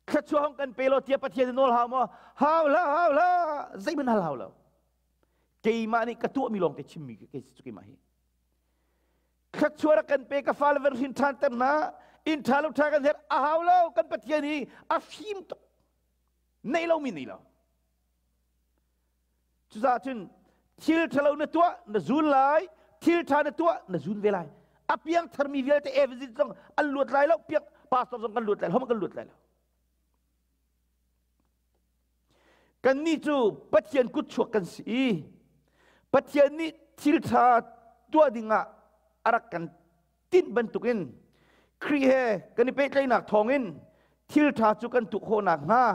Thluachuah hong kan pe law tiah Pathian nawl hau maw? Hau hlah, hau hlah, zeihmanh hal hau lo. Keimah nih ka tuahmi lawng te chimmi kei cu keimah hi. Thluachuah rak kan pe ka fale van hrin ṭhan ter hna, inn ṭha lo ṭha kan herh a hau lo, kan Pathian hi a fim tuk. Nei lomi nei lo. Cucaah cun thil ṭhalo na tuah na zun lai, thil ṭha na tuah na zun ve lai. A piang tharmi vialte evangelist zong an luat lai lo, piang pastor zong kan luat lai lo, kan luat lai lo. Kannih cu Pathian kutchuak kan si i Pathian nih thil ṭha tuah dingah a rak kan tinh bantukin Khrih he kan i pehtlaihnak thawngin thil ṭha cu kan tuah khawh nakhnga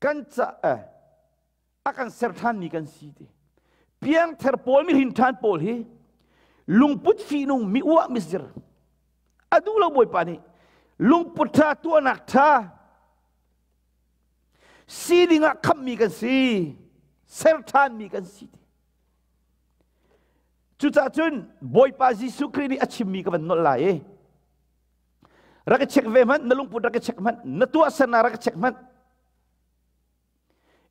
kan ca eh, a kan ser ṭhanmi kan si ti piangther pawl mi hrin ṭhan pawl hi lungput fihnung mi uah mi zir a duh lo bawipa nih lungput ṭha tuahnak ṭha si dingah khammi kan si ser ṭhanmi kan si ti cucaah cun bawipa Jesuh Khrih nih a chimmi ka van nolh lai i rak i check ve hmanh na lungput rak i check hmanh na tuahsernak rak i check hmanh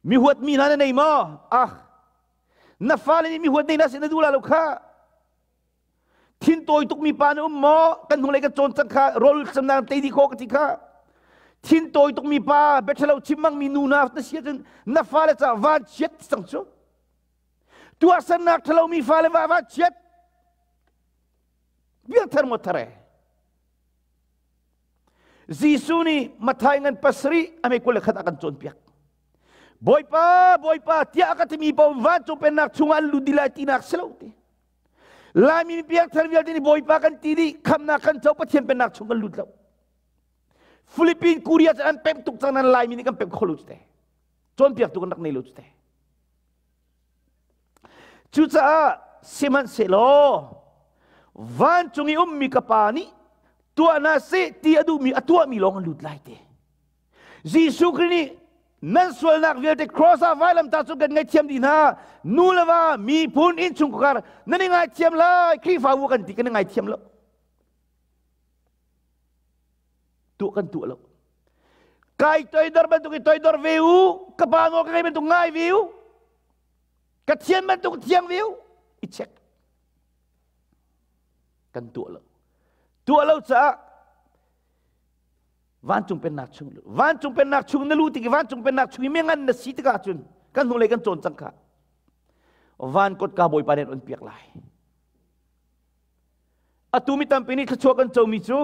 mi huatmi hna na nei maw ah na fale nih mi huat nei na si na duh la lo kha thin tawi tukmi pa na um maw kan hnulei kan cawn cang kha rawl camnak tei dih khawh ka ti kha thin tawi tukmi pa biathalo chim mangmi nu na na si ahcun na fale ca van chiat cang cu tuahsernak ṭhalomi fale va van chiat biak mo thare Jesuh nih Mathai ngan pasarih a mei 21 a kan cawnpiak. Bawipa, Bawipa tiah a ka timi paoh vancung pennak chungah an lut dih lai tinak si lo ti. Laimi piangthar vialte nih Bawipa kan ti dih, khamnak kan co, Pathian pennak chung kan lut lo. Philippine, Korea cu an pemh tuk cang nan Laimi nih kan pemh kho lo cu te. Cawnpiaktu kan rak nei lo cu te. Cucaah sihmanhsehlaw vancung i ummi ka Pa nih tuah hna seh ti a duhmi a tuahmi lawng an lut lai te. Jesuh Khrih nih nan sualnak vialte cross ah vailamtah cu kan ngaihthiam dih hna nu le va miphun innchungkhar nan i ngaithiam lai Khrihfabu kan ti kan i ngaithiam lo tuah kan tuah lo kai toidor bantuk i toidor ve u ka pa nawl ka ngei bantuk ngai ve u ka thian bantuk thiang ve u i check kan tuah lo tuah lo caah vancung pennak chung vancung pennak chung na lu tik vancung pennak chung i mengan na si tikah cun kan hnulei kan cawn cang kha van kotka bawipa nih on piak lai Atu mi tampi nih thluachuah kan comi cu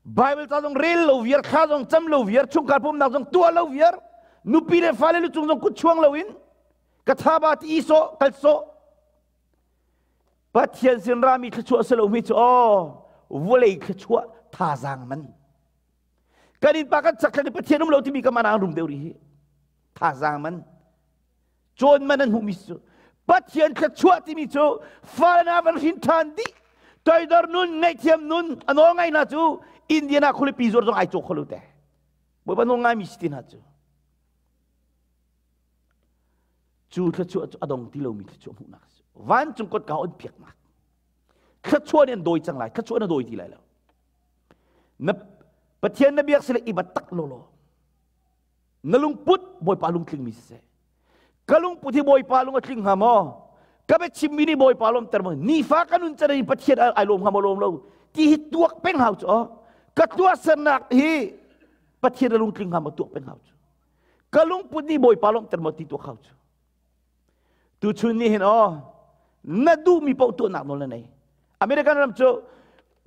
Bible ca zong rel lo viar, thla zong cam lo viar, chungkhar pumnak zong tuah lo viar, nupi le fale lu cung zong kut chuang loin ka thaba ti i sawh kal sawh Pathian sin rami thluachuah si lomi cu aw vawlei thluachuah thazaang man kan innpa kan chak thlan i Pathian um lo timi ka man ang rum deuh rih hi thazaang man cawn man an hmuhmi cu Pathian thluachuah timi cu fale na van hrin ṭhan dih toidor nun ngaihthiam nun a nawl ngai hna cu Indiana khualipi zuar zong ai caw kho lo te Bawipa nawl ngaimi si ti hna cu cu thluachuah cu a dong ti lomi thluachuah hmuhnak a si vancung kotka on piaknak thluachuah nih an dawi cang lai thluachuah na dawi ti lai lo na Pathian na biak sile i bat tak lawlaw na lungput Bawipa lungtling mi siseh ka lungput hi Bawipa lung a tling hnga maw ka biachimmi nih Bawipa lawmter maw nifa ka nun can in Pathian ai lawm hnga maw lawm lo ti hi tuak peng hau cu ka tuahsernak hi Pathian a lungtling hnga maw tuak peng hau cu ka lungput nih Bawipa lawmter maw ti tuak hau cu tuchun ni hin aw na duhmi paoh tuahnak nawl na nei American ram cu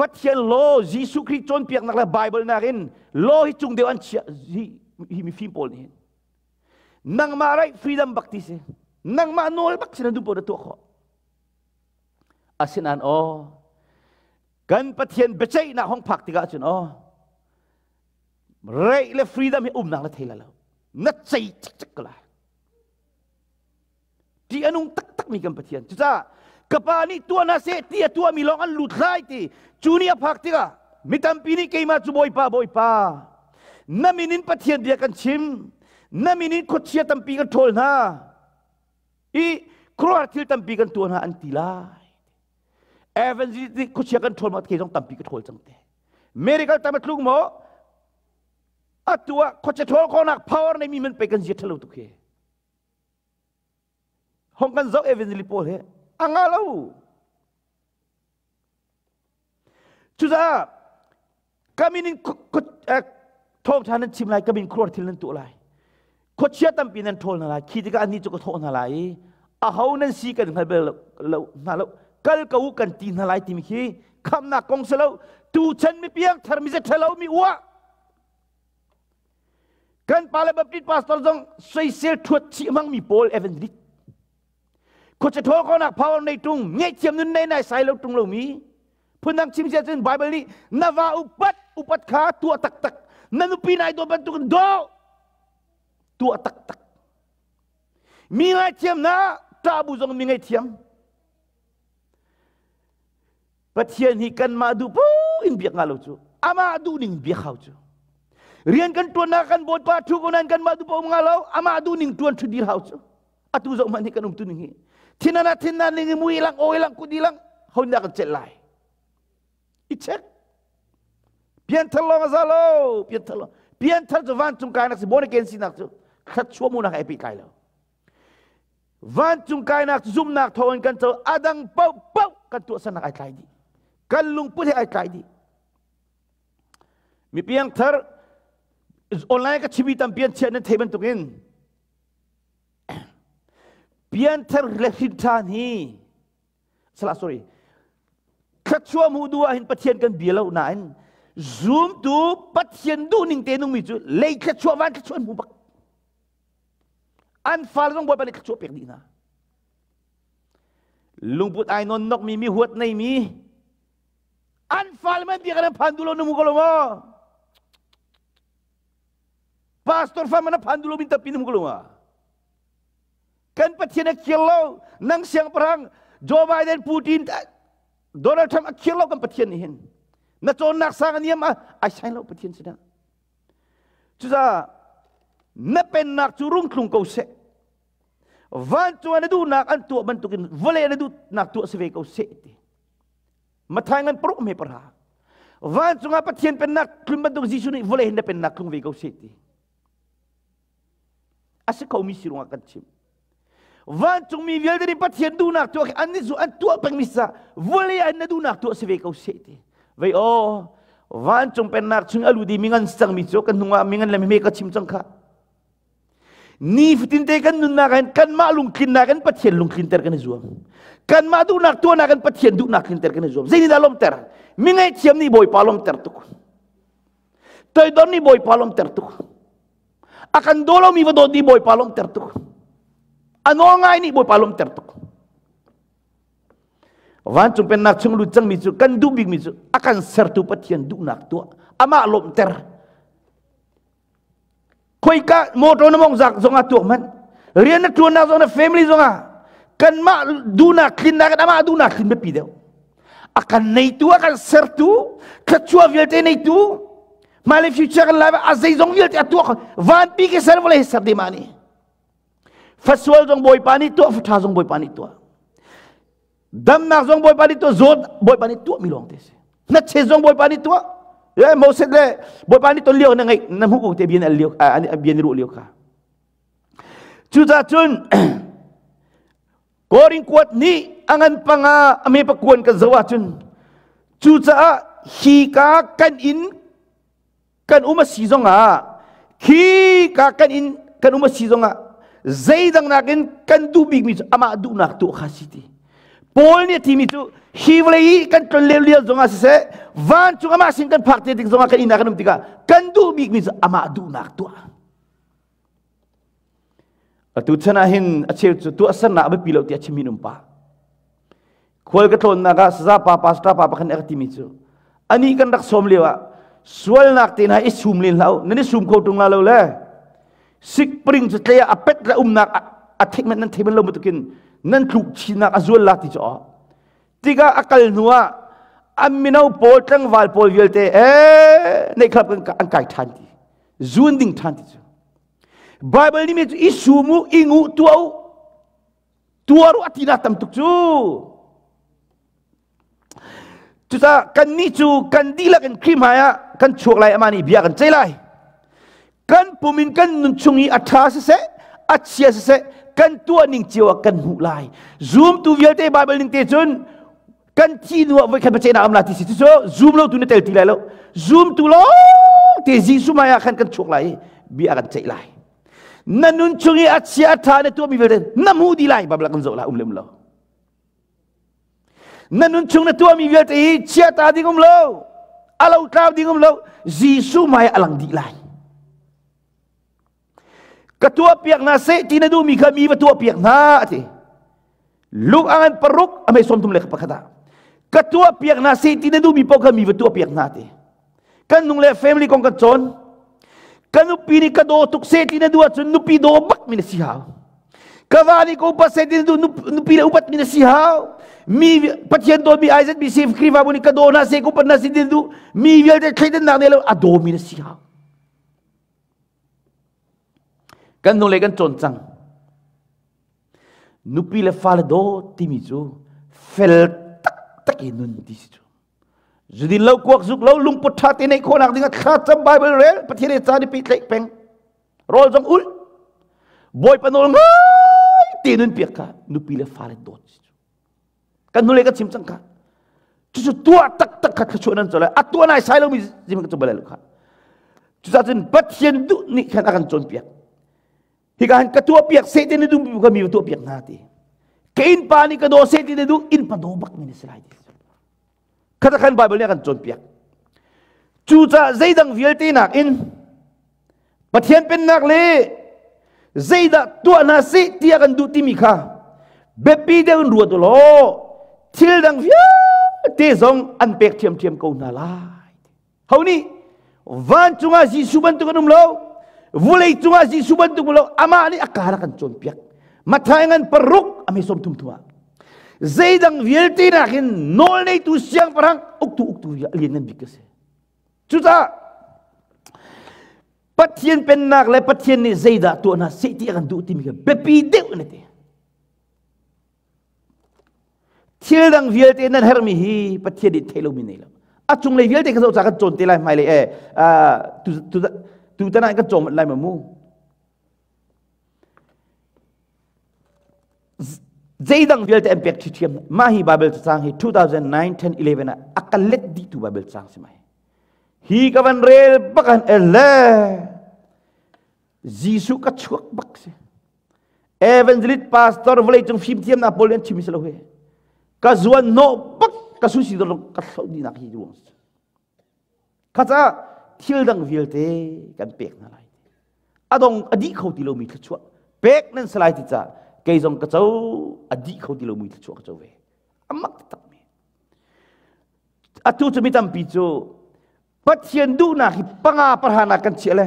Pathian law Jesuh Khrih cawnpiaknak le Bible nakin law hi cung deuh an chiah hi, hi mifim pawl nih hin nangmah right freedom bak ti si nangmah nawl bak si na duh paoh na tuah khawh asinain aw kan Pathian biaceihnak hong phak tikah cun aw right le freedom hi umnak na thei la lo na cei cikcek ko lai Ti a nung taktakmi kan Pathian. Cucaah ka pa nih tuah hna seh ti a tuahmi lawng an lut lai ti cu ni a phak tikah mi tampi nih keimah cu Bawipa Bawipa na min in Pathian bia kan chim na min in khuachia tampi kan ṭhawl hna i khuaruahhar thil tampi kan tuah hna an ti lai evangelist nih khuachia kan ṭhawl ma kei zong tampi ka ṭhawl cang te miracle tam a tlung maw? Atu ah khuacha ṭhawl khawhnak power nei mi man pei kan zia ṭhalo tuk hi. Hong kan zoh evangelist pawl he a nga lo. Cucaah ka min in thawngṭha nan chim lai, ka min khuaruahhar thil nan tuah lai. Khuachia tampi nan ṭhawl hna lai. Khi tikah annih cu ka thawh hna lai i aho nan si kan hngal bal lo hna lo. Kal ko u kan ti hna lai timi khi khamnak kong si lo. Tuchan mi piangthar mi ṭhalo mi uah. Kan pale Baptist pastor zong soisel ṭhuat chih hmangmi pawl evangelist. Khuacha ṭhawl konak power nei ṭung, ngaihthiam nun nei nai sai lo ṭung lomi. Phundang chim sia cun Bible nih na va upat upat kha tuah taktak. Na nupi nai dawt bantukin daw tuah taktak. Mi ngaithiam na ṭah bu zong mi ngaithiam. Pathian hi kanmah duh po in biak nga lo cu. Amah duh ning biak hau cu. Rian kan tuannak kan bawipa thu ko nain kanmah duh po um nga lo, amah duh ning tuan thu dir hau cu. Atu zoh hmanh hi kan um tu ning hi. Thinan ah thinnan ning i mui lang, oi lang, kut lang, ho dah kan celh lai? I check. Pianthar lawng a za lo, pianthar lawng. Pianthar cu vancung kainak si, born again sinak cu thluachuah munak he pehtlai lo. Vancung kainak cu zumhnak thawngin kan co, a dang paohpaoh kan tuahsernak ai tlai dih. Kan lungput he ai tlai dih. Mi piangthar online ka chimi tampi an chiah nan thei bantukin pianthar le hrin ṭhan hi salah sorry thluachuah hmuh duh ah hin Pathian kan bia lo nain zumtu Pathian duh ning te nungmi cu lei thluachuah van thluachuah an hmu bak an fale zong Bawipa nih thluachuah pek dih hna lungput ai non nok mi mi huat nei mi an fale man bia kan phan duh lo na mu ko lo maw pastor fa man phan duh lo min tapi na mu ko lo ma Kan Pathian a khir lo. Nang siangpahrang Joe Biden, Putin, Donald Trump a khir lo kan Pathian nih hin. Na cawnnak sang a niam a ai sai lo Pathian sinah. Cucaah na pennak cu rung tlung ko seh. Vancung ah na duhnak an tuah bantukin vawlei na duhnak tuah si ve ko seh ti. Mathai ngan paruk me para. Vancung ah Pathian pennak tlun bantuk Jesuh nih vawlei hin na pennak tlung ve ko seh ti. A si khomi si ruangah kan chim. Vancungmi vialte nih Pathian duhnak tuah khi an nih cu an tuah pengmi sa vawlei ah na duhnak tuah si ve ko seh ti. Vei aw vancung pennak chung a lut i mingan cangmi cu kan hnung ah mingan le mihme ka chim cang kha. Ni fatin te kan nunnak hin kanmah lungtlinnak in Pathian lungtlinter kan i zuam. Kanmah duhnak tuahnak in Pathian duhnak tlinter kan i zuam. Zei nih dah lawmter? Mi ngaihthiam nih Bawipa lawmter tuk. Toidor nih Bawipa lawmter tuk. A kan daw lomi va dawt nih Bawipa lawmter tuk. A nawl ngai nih Bawipa lawmter tuk. Vancung pennak chung lut cangmi cu kan duh bikmi cu a kan sertu Pathian duhnak tuah amah lawmhter. Khoika motor na mong zak zong ah tuak hmanh. Rian na tuannak zong na family zong ah kanmah duhnak tlinnak in amah duhnak tlin biapi deuh. A kan neitu a kan sertu thluachuah vialte neitu hmailei future kan life a zeizong vialte a tuah vanpi ke ser vawlei ser deh mah nih fasual zong bawipa nih tuah fatha zong bawipa nih tuah damnak zong bawipa nih tuah zawt bawipa nih tuah mi lawng te si hnachet zong bawipa nih tuah eh Moses le bawipa nih ton lio na ngai na hmuh ko te bian al lio bian ruh lio kha cucaah cun Korin kuat nih a ngan panga a me pakuan kan zoh ahcun cucaah hi ka kan inn kan um a si zongah khi ka kan inn kan um a si zongah zeidang nakin kan duh bikmi cu amah duhnak tuah kha si ti Paul nih a timi cu hi vawlei i kan tlon lio lio zongah siseh vancung amah sin kan phak te tik zongah kan inn ah kan um tikah kan duh bikmi cu amah duhnak tuah Atu chan ah hin a cheu cu tuahsernak a biapi lo tiah chimmi an um pah. Khual ka tlawnnak ah saza pa pastor pa pakhat nih a ka timi cu anih kan rak sawm lio ah sualnak te hna i sum len hlah u nan i sum kho ṭung la lo le sikpring cu tle ah a pet le umnak a theih man nan thei man lo bantukin nan tluk chinnak a zual la ti cu tikah a kal hnu ah an mino pawl tlangval pawl vialte ee neih khlap an kai ṭhan ti zun ding ṭhan ti cu Bible nih mi cu i sum u i ngu tuah u tuar u a ti nak tam tuk cu cucaah kannih cu kan dihlak in Khrih hmai ah kan chuak lai amah nih bia kan ceih lai. Kan pum in kan nun chung i a ṭha siseh, a chia siseh, kan tuah ning cio ah kan hmuh lai. Zumtu vialte Bible ning te cun kan thi hnu ah voikhat pacehnak am la ti si cu zum lo tu na tel ti lai lo. Zumtu lawng te Jesuh hmai ah khan kan chuak lai i bia kan ceih lai. Na nun chung i a chia a ṭha na tuahmi vialte na hmuh dih lai Bible kan zoh lai um lem lo. Na nun chung na tuahmi vialte hi chiata ding um lo, a lo tlau ding um lo, Jesuh hmai a lang dih lai. Ka tuahpiak hna seh ti na duhmi kha mi va tuahpiak hna a ti. Luke angan paruk a mei 31 ah ka tuahpiak hna seh ti na duhmi paoh kha mi va tuahpiak hna ti. Kan nung le family kong kan cawn. Ka nupi nih ka daw tuk seh ti na duh ahcun nupi daw bak mi na si hau. Ka va nih ka upat seh ti na duh nupi le upat mi na si hau. Mi Pathian dawtmi IZBC Khrihfabu nih ka daw hna seh ka upat hna seh ti na duh mi vialte thleidannak nei lo a daw mi na si hau. Kan nu le kan cawn cang. Nupi le fale daw timi cu fel taktak i nun ti si cu. Zudin lo kuak zuk lo lungput ṭha te neih khawhnak dingah thla cam Bible rel Pathian he caan i pehtlaih peng rawl zong ul Bawipa nawl ngai te nun piak kha nupi le fale dawt si cu kan hnulei ka chim cang kha cucu tuah taktak kha thluachuah nan co lai a tuah nai sai lomi zim ka cu balai lo kha cucaah cun Pathian duh nih khan a kan cawnpiak hika han ka tuah piak seh te na duh mi mi tuah piak hna ti ka innpa nih ka daw seh ti na duh innpa daw bak mi na si lai ti Khata khan Bible nih a kan cawnpiak. Cucaah zeidang vialte nakin Pathian pennak le zeidah tuah hna sih tiah kan duh timi kha biapi deuh in ruat u law thil dang vialte zong an pek ṭhiamṭhiam ko hna lai. Ho nih vancung ah Jesuh bantuk an um lo, vulei cungah Jesuh bantuk um lo, amah nih a kar a kan cawnpiak. Matthai ngan paruk a me sawm thum thum ah zeidang vialte nakin nawl neitu siangpahrang uktu uktu lian ngan bik a si. Cucaah Pathian pennak le Pathian nih zeidah tuah hna seh ti a kan duh timi kha biapi deuh in a ti. Thil dang vialte nan herhmi hi Pathian nih theih lomi nei lo. A cunglei vialte ka zoh ca kan cawn te lai hmailei e tu tan ah kan cawm lai ma mu. Zeidang vialte an pek ṭhiṭhiam mah hi Bible cacang hi 2009 10 11 ah a ka let dihtu Bible cang si mai. Hi ka van rel bak an ele Jesuh ka chuak bak si. Evangelist pastor vawlei cung fimthiamnak pawl an chim si lo he. Ka zuan hnawh bak ka su si ka hloh dihnak hi ruang si. Kha ca thil dang vialte kan pek hna lai. Adong a dih kho ti lomi thluachuah pek nan si lai ti ca kei zong ka co a dih kho ti lomi thluachuah ka co ve. Amak taktak mi. Atu cu mi tampi cu Pathian duhnak hi panga parhana kan chiah le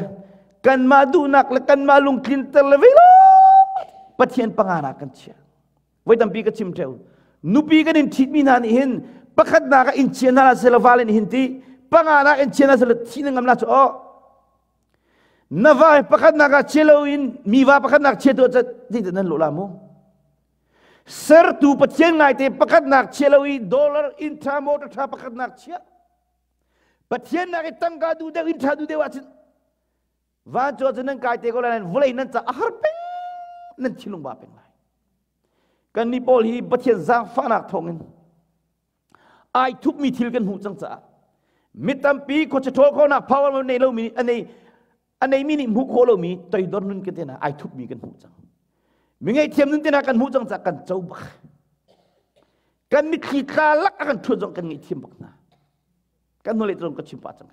kanmah duhnak le kanmah lungtlinter le velo Pathian panga na kan chiah. Voi tampi ka chim theo. Nupi kan in ṭhitmi hna nih hin pakhatnak ah in chia hna sela vale nih hin ti panga nak in chia hna sela thi na ngam la cu oh na va pakhatnak ah chia lo in mi va pakhatnak chia tu ah ti nan lo la mu sertu Pathian ngaite pakhatnak chia lo i dollar in tha motor tha pakhatnak chia Pathian nak i tangka duh deuh in ṭha duh deuh ahcun vancung ahcun nan kai te ko lai nain vawlei nan ca a har peng nan thinlung ba peng lai. Kan nih pawl hi Pathian zaangfahnak thawngin ai thupmi thil kan hmuh cang caah mi tampi khuacha ṭhawl khawhnak power nei lomi a nei a neimi nih hmuh khawh lomi toidor nun kan tena ai thupmi kan hmuh cang. Mi ngaihthiam nun tena kan hmuh cang caah kan co bak. Kan mitthli tla lak a kan ṭhuat zong kan ngaihthiam bak hna. Kan hnulei zong ka chim pah cang.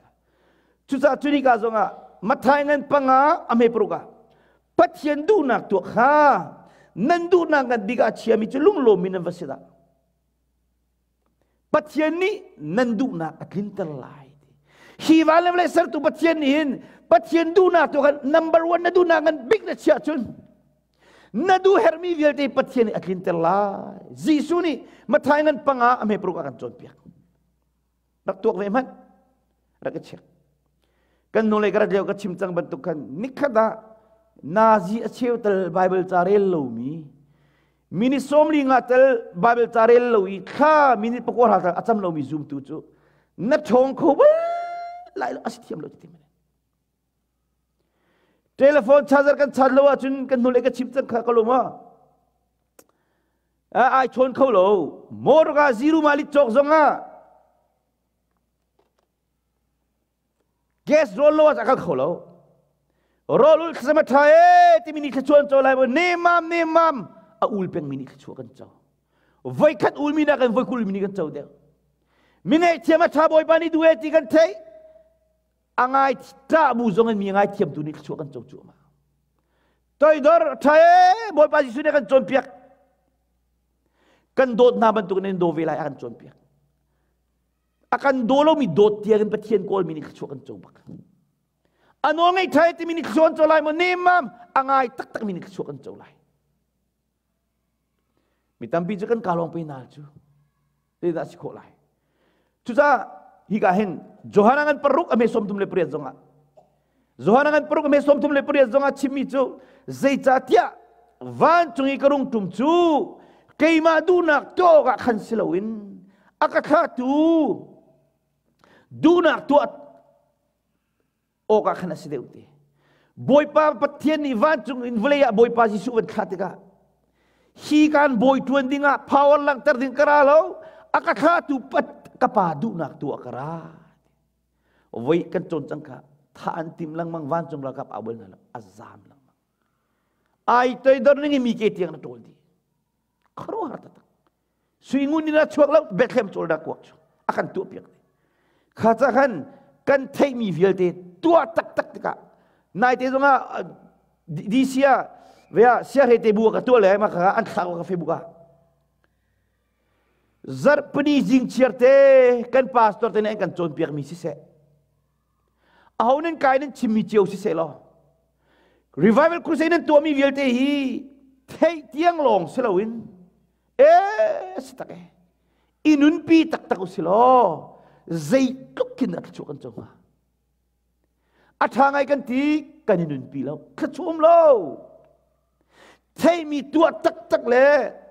Cucaah cunika zongah Matthai ngan panga a hme paruk ah Pathian duhnak tuah kha nan duhnak ngan bik ah chiami cu lunglawm in nan va si dah. Pathian nih nan duhnak a tlinter lai. Hi van le vawlei sertu Pathian nih hin Pathian duhnak tuah kha number one na duhnak ngan bik na chiah cun na duh herhmi vialte Pathian nih a tlinter lai. Jesuh nih Matthai ngan panga a hme paruk a kan cawnpiak. Rak tuak ve hmanh. Rak i check. Kan nu le ka rat lio ka chim cang bantuk khan nikhat ah Nazi a cheu tel Bible ca rel lomi minute 40 nga tel Bible ca rel lo i thla minute pakua hra tal a cam lomi zumtu cu na ṭhawng kho bal lai lo a si thiam lo ti. Telephone charger kan chan lo ahcun kan hnulei ka chim cang kha ka lung ah. Ai chawn kho lo. Motor zero mali cawk zong ah gas roll lo ah a kal kho lo. Roll ul thlacam a ṭha e timi nih thluachuah an co lai maw? Nemam nemam a ul pengmi nih thluachuah kan co. Voikhat ulmi nakin voikul ulmi nih kan co deuh. Mi ngaihthiam a ṭha Bawipa nih duh e ti kan theih. A ngai ṭah bu zong in mi ngaithiam tu nih thluachuah kan co cuahmah. Toidor a ṭha e Bawipa Jesuh nih a kan cawnpiak. Kan dawt hna bantukin in daw ve lai a kan cawnpiak. A kan daw lomi dawt tiangin Pathian kawlmi nih thluachuah kan co bak. A nawl ngei ṭha e timi nih thluachuah an co lai maw? Nemam a ngai taktakmi nih thluachuah kan co lai. Mi tampi cu kan ka lawng pe nal cu. Zeidah si khawh lai? Cucaah hika hin Johan ngan paruk a me 38 zongah Johan ngan paruk a me 38 zongah chimmi cu zeicahtiah vancung i ka rung ṭum cu keimah duhnak tuah awkah khan si loin a ka thlahtu duhnak tuah awk ah khan a si deuh ti. Bawipa Pathian nih vancung in vawlei ah Bawipa Jesuh van thlah tikah hi kan bawi ṭuan dingah power langhter ding ka ra lo a ka thlahtu ka pa duhnak tu ah ka ra. Voi kan cawn cang kha tha an tim lengmang vancung ralkap au bal hna lo a zam lengmang. Ai toidor ning i mi ke tiang na ṭawl dih. Khuaruahhar taktak. Sui ngun in a chuak lo Bethlehem cawl dah kuak cu a kan tuah piak kha ca khan kan theihmi vialte tuah taktak tikah naite zongah DC ah vea siahrei te bu ka tuah le ma kha an thlak ka Facebook ah zarhpini zing chiar te kan pastor te nih an kan cawnpiak mi siseh aho nan kai nan chimmi cio siseh law revival crusade nan tuahmi vialte hi theih tiang lawng si loin e si tak e i nunpi taktak u si law zeitluk khin dah thluachuah kan co hnga a ṭha ngai kan ti kan i nunpi lo thluachuah um lo theimi tuah taktak le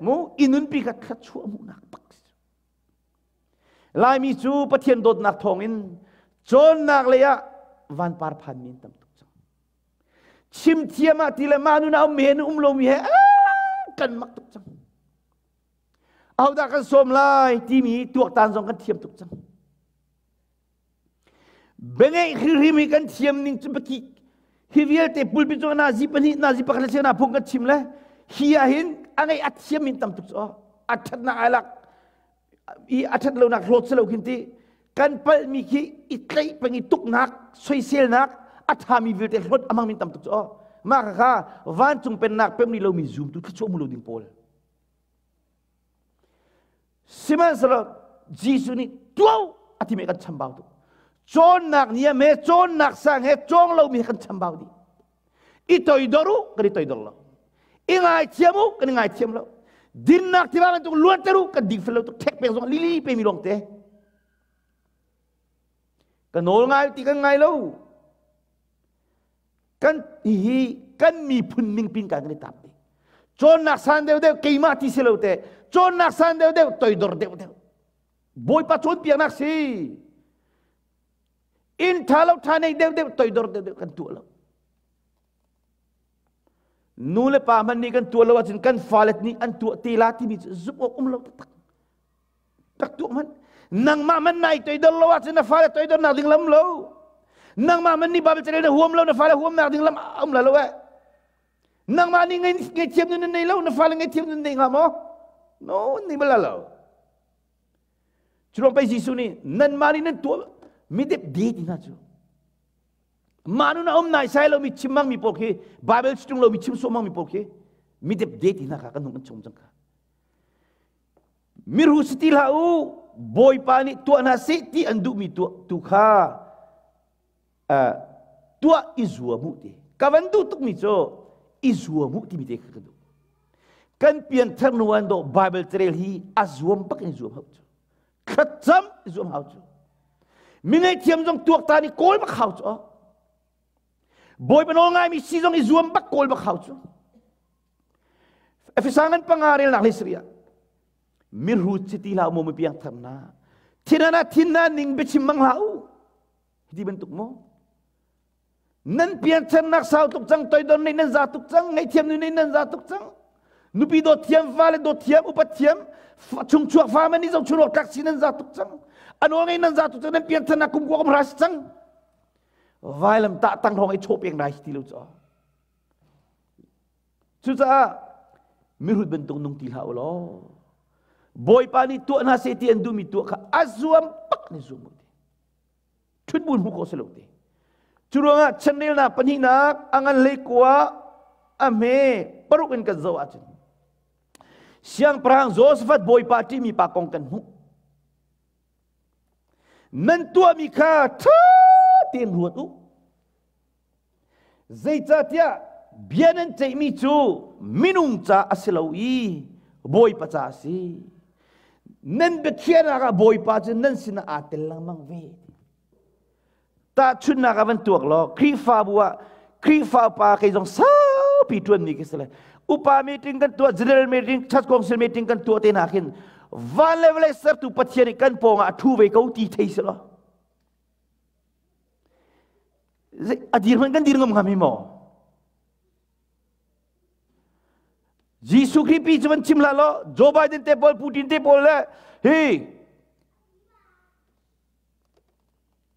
mu i nunpi kha thluachuah hmuhnak bak Laimi cu Pathian dawtnak thawngin cawnnak lei ah vanpar phanmi an tam tuk cang. Chim thiam ah ti le mah nun a ummi he um lomi he kan mak tuk cang. Ahodah kan sawm lai timi tuaktan zong kan thiam tuk cang. Biangeih hrimhrim hi kan thiam ning cu biaki hi vialte pulpit cung nazi pahnih nazi pakhat le cheu phung kan chim le hi ah hin a ngeih a thiam in tam tuk cu a ṭhatnak ai lak i a ṭhat lonak hlawt si lo khin ti kan palhmi khi i tlaih peng i tuknak soiselnak a ṭhami vialte hlawt a hmangmi tam tuk cu mah kha vancung pennak pem rih lomi zumtu thluachuah mu lo ding pawl Sihmanhsehlaw Jesuh nih tuah a timi kan chambau tuk. Cawnnak niam he cawnnak sang he cawng lomi he kan chambau dih. I toidor u kan i toidor lo. I ngaithiam u kan i ngaithiam lo. Dinnak tiva bantuk luanter u kan ding fel lo tuk ṭhek pek zong lili pe mi lawng te. Ka nawl ngai ti kan ngai lo. Kan hihi kan miphun ning pin kan i tap dih. Cawnnak san deuh deuh keimah ti si lo te. Cawnnak san deuh deuh toidor deuh deuh. Bawipa cawnpiaknak si. Inn tha lo tha nei deuh deuh toidor deuh deuh kan tuah lo. Nu le pa hmanh nih kan tuah lo ahcun kan fale nih an tuah te la timi cu zumh awk um lo taktak. Tak tuah hmanh. Nangmah man nai toidor lo ahcun na fale toidor nak ding lam lo. Nangmah man nih Bible carel na huam lo na fale huam nak ding lam um la lo eh. Nangmah nih ngei thiam nun nei lo na fale ngei thiam nun nei hnga maw? No, ni bala lo. Cu pei Jesuh nih nanmah nih nan tuah mi dep de ti hna cu. Mah nun a um nai sai lo mi chim mang mi pawl khi Bible chung lo mi chim sawh mang mi pawl khi mi dep de ti hna kha kan hung kan chung cang kha. Mirhu si ti hlah u, Bawipa nih tuah hna seh ti an duhmi tuah tu kha tuah i zuam u ti. Ka van duh tukmi cu i zuam u timi te kha ka duh. Kan pianthar nu an dawh Bible carel hi a zuam bak in zuam hau cu. Thlacam i zuam hau cu. Mi ngaihthiam zong tuaktan i kawl bak hau cu. Bawipa nawl ngaimi si zong i zuam bak kawl bak hau cu. Efesa ngan panga relnak le sariah mirhut si ti hlah mu mi piang thar na thin na thin na ning biachim mang hlah u hiti bantuk mu. Nan pianṭhennak sau tuk cang, toidor nih nan za tuk cang, ngaihthiam nu nih nan za tuk cang. Nupi dawt thiam, fale dawt thiam, upat thiam, chungchuak fa man nih zong chunawk tlak si nan za tuk cang. A nawl ngei nan za tuk cang, nan pianṭhennak kum kua kum hra si cang. Vailam tah tang hrawng i chawh peng rai ti lo cu. Cucaah mihrut bantuk nung ti hlah u law Bawipa nih tuah hna seh ti an duhmi tuah kha a zuam bak nih zuam u ti. Ṭhut bu hmu khawh si lo ti. Cu ruangah chanrelnak pahnihnak a ngan hlei kua a hme paruk in kan zoh ahcun Siangpahrang Josaphat Bawipa ṭihmi pa kong kan hmuh. Nan tuahmi kha ṭha tein ruat u. Zeicahtiah bia nan ceihmi cu minung ca a si lo i Bawipa ca a si. Nan biakhiahnak ah Bawipa cu nan sinah aa tel lengmang ve. Tahchunhnak ah van tuak law Khrihfabu ah Khrihfa upa kei zong saupi ṭuanmi ka si le upa meeting kan tuah general meeting church council meeting kan tuah te hna khin van le vawlei sertu Pathian nih kan pawngah a ṭhu ve ko ti thei si law A dir hmanh kan dir ngam hnga mi maw? Jesuh Khrih pi cu van chim hlah law Joe Biden te pawl Putin te pawl le hi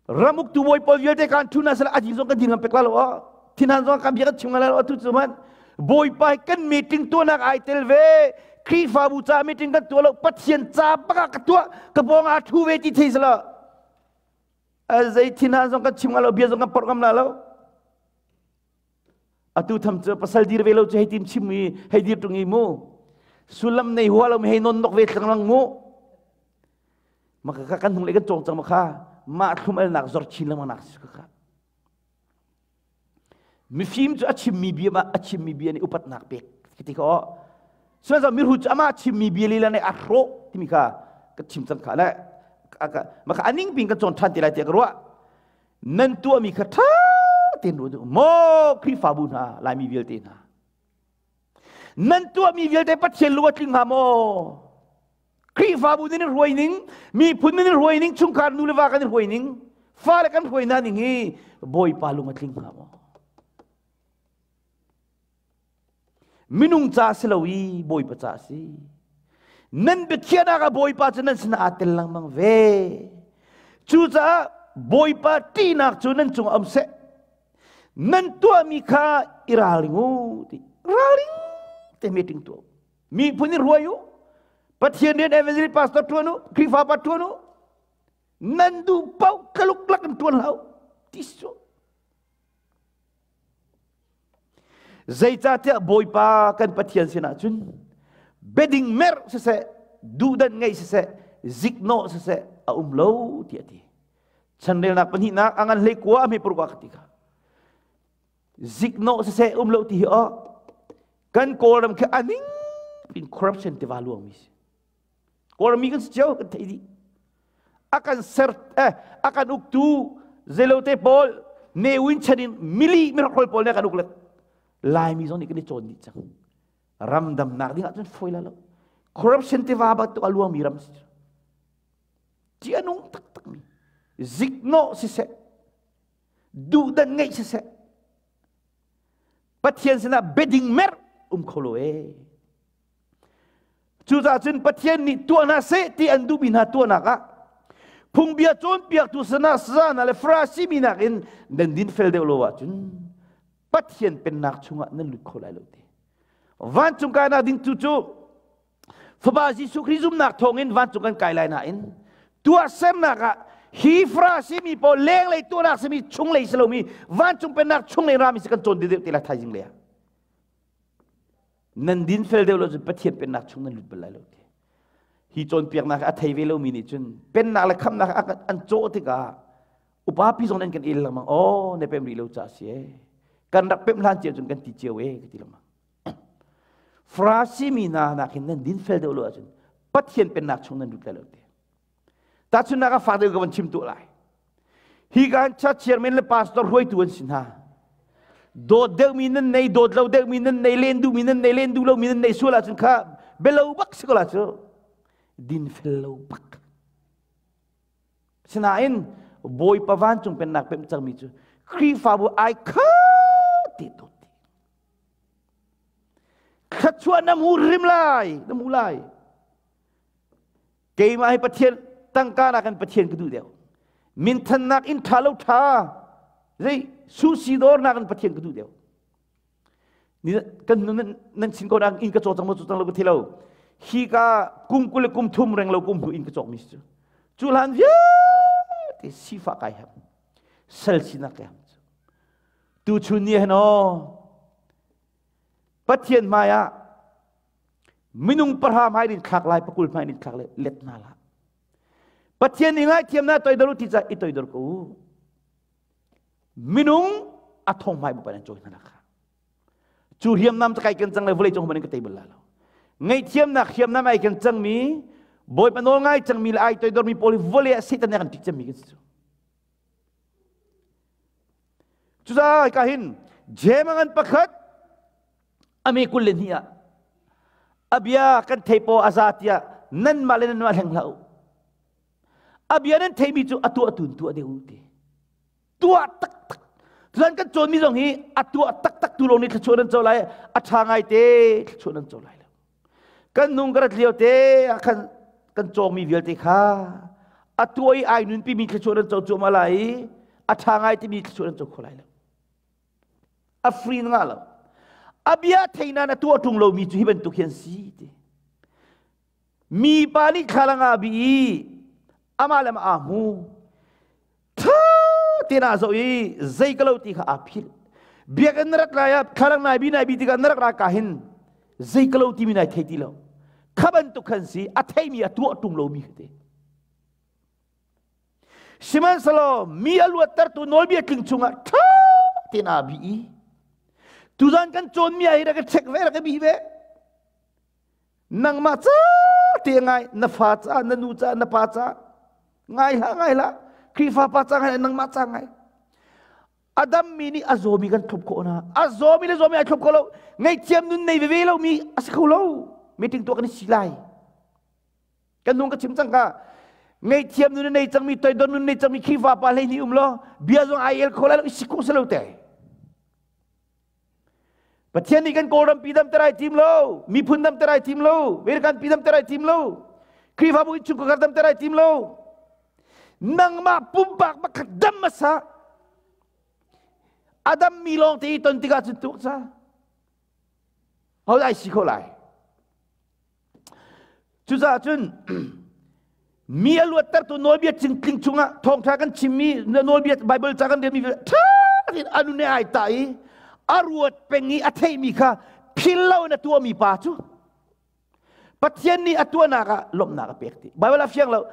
ramuk tu bawi pawl vialte kan thu na sala aji zong kan dir ngam pek la lo thinhan zong kan bia kan chim ngam la lo tu cu man bawipa kan meeting tuahnak ai tel ve Khrihfabu ca meeting kan tuah lo Pathian ca baka ka tuah ka bong a thu ve ti thei sala Zei thinhan zong kan chim ngam lo, bia zong kan porh ngam la lo. Atu tham cu pasal dir ve lo cu hei tim chim i hei dir tung i mu. Sullam nei hua lo mi hei non nok ve thlang mu. Maka kan hnung le kan cawng cang maka mah thlum al nak zor chin lengmang nak si ka. Mifim cu a chimmi bia ma a chimmi bia nih upatnak pek ti kha aw. Sihmanhsehlaw mihrut cu amah chimmi bia lila nih a hrawh timi kha ka chim cang kha le maka a ning pin ka cawn ṭhan ti lai tiah ka ruah. Nan tuahmi kha ṭha tein ruat u. Maw Khrihfabu hna, Laimi vialte hna. Nan tuahmi vialte Pathian lung a tling hnga maw? Khrihfabu nih nan hruai ning, miphun nih nan hruai ning, chungkhar nu le va kan i hruai ning, fale kan hruai hna ning hi Bawipa lung a tling hnga maw? Minung ca si lo i Bawipa ca a si. Nan biakhiahnak ah Bawipa cu nan sinah aa tel lengmang ve. Cucaah Bawipa ṭihnak cu nan cungah um seh. Nan tuahmi kha i ralring u ti. Ralring te meeting tuah u. Miphun in ruai u. Pathian rian evangelist pastor ṭuan u, Khrihfa pa ṭuan u. Nan duh paoh tlaluk lak in ṭuan hlah u. Ti su. Zeicahtiah Bawipa kan Pathian sinah cun beding merh siseh, duhdan ngeih siseh, ziknawh siseh a um lo tiah a ti. Chanrelnak pahnihnak a ngan hlei kua a hme paruk ah ka ti kha. Ziknawh siseh um lo ti hi aw kan Kawlram khi a ning in corruption tiva luangmi si. Kawlram mi kan si cio kan theih dih. A kan ser eh a kan uktu zelote pawl Ne Win chan in mili miracle pawl nih a kan uk le Laimi zong nih kan i cawn dih cang. Ram damnak ding ahcun fawi la lo. Corruption tiva bantuk a luangmi ram si. Ci a nung taktakmi. Ziknawh siseh, duhdan ngeih siseh, Pathian sinah beding merh um kho lo ee. Cucaah cun Pathian nih tuah hna seh ti an duhmi hna tuahnak ah phungbia cawnpiaktu sana saza hna le Farasi mi nakin nan dinfel deuh lo ahcun Pathian pennak chungah nan lut kho lai lo ti. Vancung kainak ding tu cu Fapa Jesuh Khrih zumhnak thawngin vancung kan kai lai nain tuahsernak ah hi Farasi mi pawl lenglei tuahnak simi chunglei si lomi vancung pennak chunglei rami si kan cawn deuh te lai thaizing lei ah nan din fel deuh lo cun Pathian pennak chung nan lut bal lai lo ti hi cawnpiaknak a thei ve lomi nih cun pennak le khamnak an cawh tikah upa pi zong nan kan el lengmang oh na pem rih lo ca si e kan rak pem hlan cio cun kan ti cio e ka ti lengmang Farasi mi hna nakin nan din fel deuh lo ahcun Pathian pennak chung nan lut lai lo ti. Tahchunhnak ah fak deuh ka van chim tuah lai. Hi kan church chairman le pastor hruaitu an si hna. Dawt deuhmi nan nei, dawt lo deuhmi nan nei, len duhmi nan nei, len duh lomi nan nei sual ahcun kha belo bak si ko la cu. Din fel lo bak. Sinain Bawipa vancung pennak pemh cangmi cu Khrihfabu ai khat ti tu ti. Thluachuah na hmu rim lai, na hmu lai. Keimah hi Pathian tangka nakin Pathian ka duh deuh. Minthannak in ṭha lo ṭha. Zei susi dawr nakin Pathian ka duh deuh. Ni kan nan chin ko nang in ka caw cang maw cang lo ka thi lo. Hi ka kum 23 reng lo kum hnu in ka cawk mi cu. Cu hlan vialte sifah kai ham. Sal sinak kai ham. Tu chun ni hen aw Pathian hmai ah minung pahra hmai din thlak lai pakul hmai din thlak lai let hna la Pathian nih ngaithiam na toidor ti ca i toidor ko u minung a thong hmai bu pan an cawi hna kha cu hriamnam ca kai ken cang le vawlei cung hman ka tei bal la lo ngaihthiamnak hriamnam ai ken cang mi bawipa nawl ngai cang mi le ai toidor mi pawl hi vawlei ah Satan nih kan ṭih cem mi kan si cu Cucaah hika hin Jeim a ngan pakhat a mi 22 ah a bia kan thei paw a za tiah nanmah le nanmah hleng hlah u. A bia nan theimi cu a tuah tun tuah deuh u ti. Tuah taktak. Tuan kan cawnmi zong hi a tuah taktak tu lawng nih thluachuah nan co lai, a ṭha ngai te thluachuah nan co lai lo. Kan nung ka rat lio te ah khan kan cawngmi vialte kha a tuah i ai nunpi mi thluachuah nan co cuahmah lai i a ṭha ngai timi thluachuah nan co kho lai lo. A free na ngah lo. A bia thei nain a tuah ṭung lomi cu hi bantuk hi an si ti. Mi pa nih thlalang ah bi i amah le amah aa hmu. Ṭha tein aa zoh i zei ka lo ti kha aa philh. Biakinn na rak lai ah thlalang nai bi nai bi tikah na rak ra ka hin zei ka lo timi nai thei ti lo. Kha bantuk khan si a theimi a tuah ṭung lomi kha ti. Sihmanhsehlaw mi a luattertu nawlbia tling chungah ṭha tein aa bi i tuzan kan cawnmi ah hi rak i check ve rak i bi ve. Nangmah ca te ngai na fa ca na nu ca na pa ca ngai hlah ngai hlah Khrihfa pa ca ngai nangmah ca ngai Adam mi nih a zawmi kan thlop khawh na a zawmi le zawmi ai thlop kho lo ngaihthiam nun nei veve lo mi a si kho lo meeting tuah kan si lai kan nung ka chim cang ka ngaihthiam nun nei cangmi toidon nun nei cangmi Khrihfa pa hlei ni um lo bia zong ai el kho lai lo si kho se lo te Pathian nih kan Kawlram pi damter ai tim lo, miphun damter ai tim lo, American pi damter ai tim lo, Khrihfabu innchungkhar damter ai tim lo. Nangmah pumpak pakhat dam hmasa. A dammi lawng te i ton tikah cun tuk ca. Ho ai si kho lai. Cucaah cun mi a luattertu nawlbia tling chungah thawngṭha kan chimmi nawlbia Bible ca kan relmi ṭha tein a nun he ai tah i a ruat peng i a theimi kha phil loin a tuahmi pa cu Pathian nih a tuahnak ah lawmhnak a pek ti. Bible a fiang lo.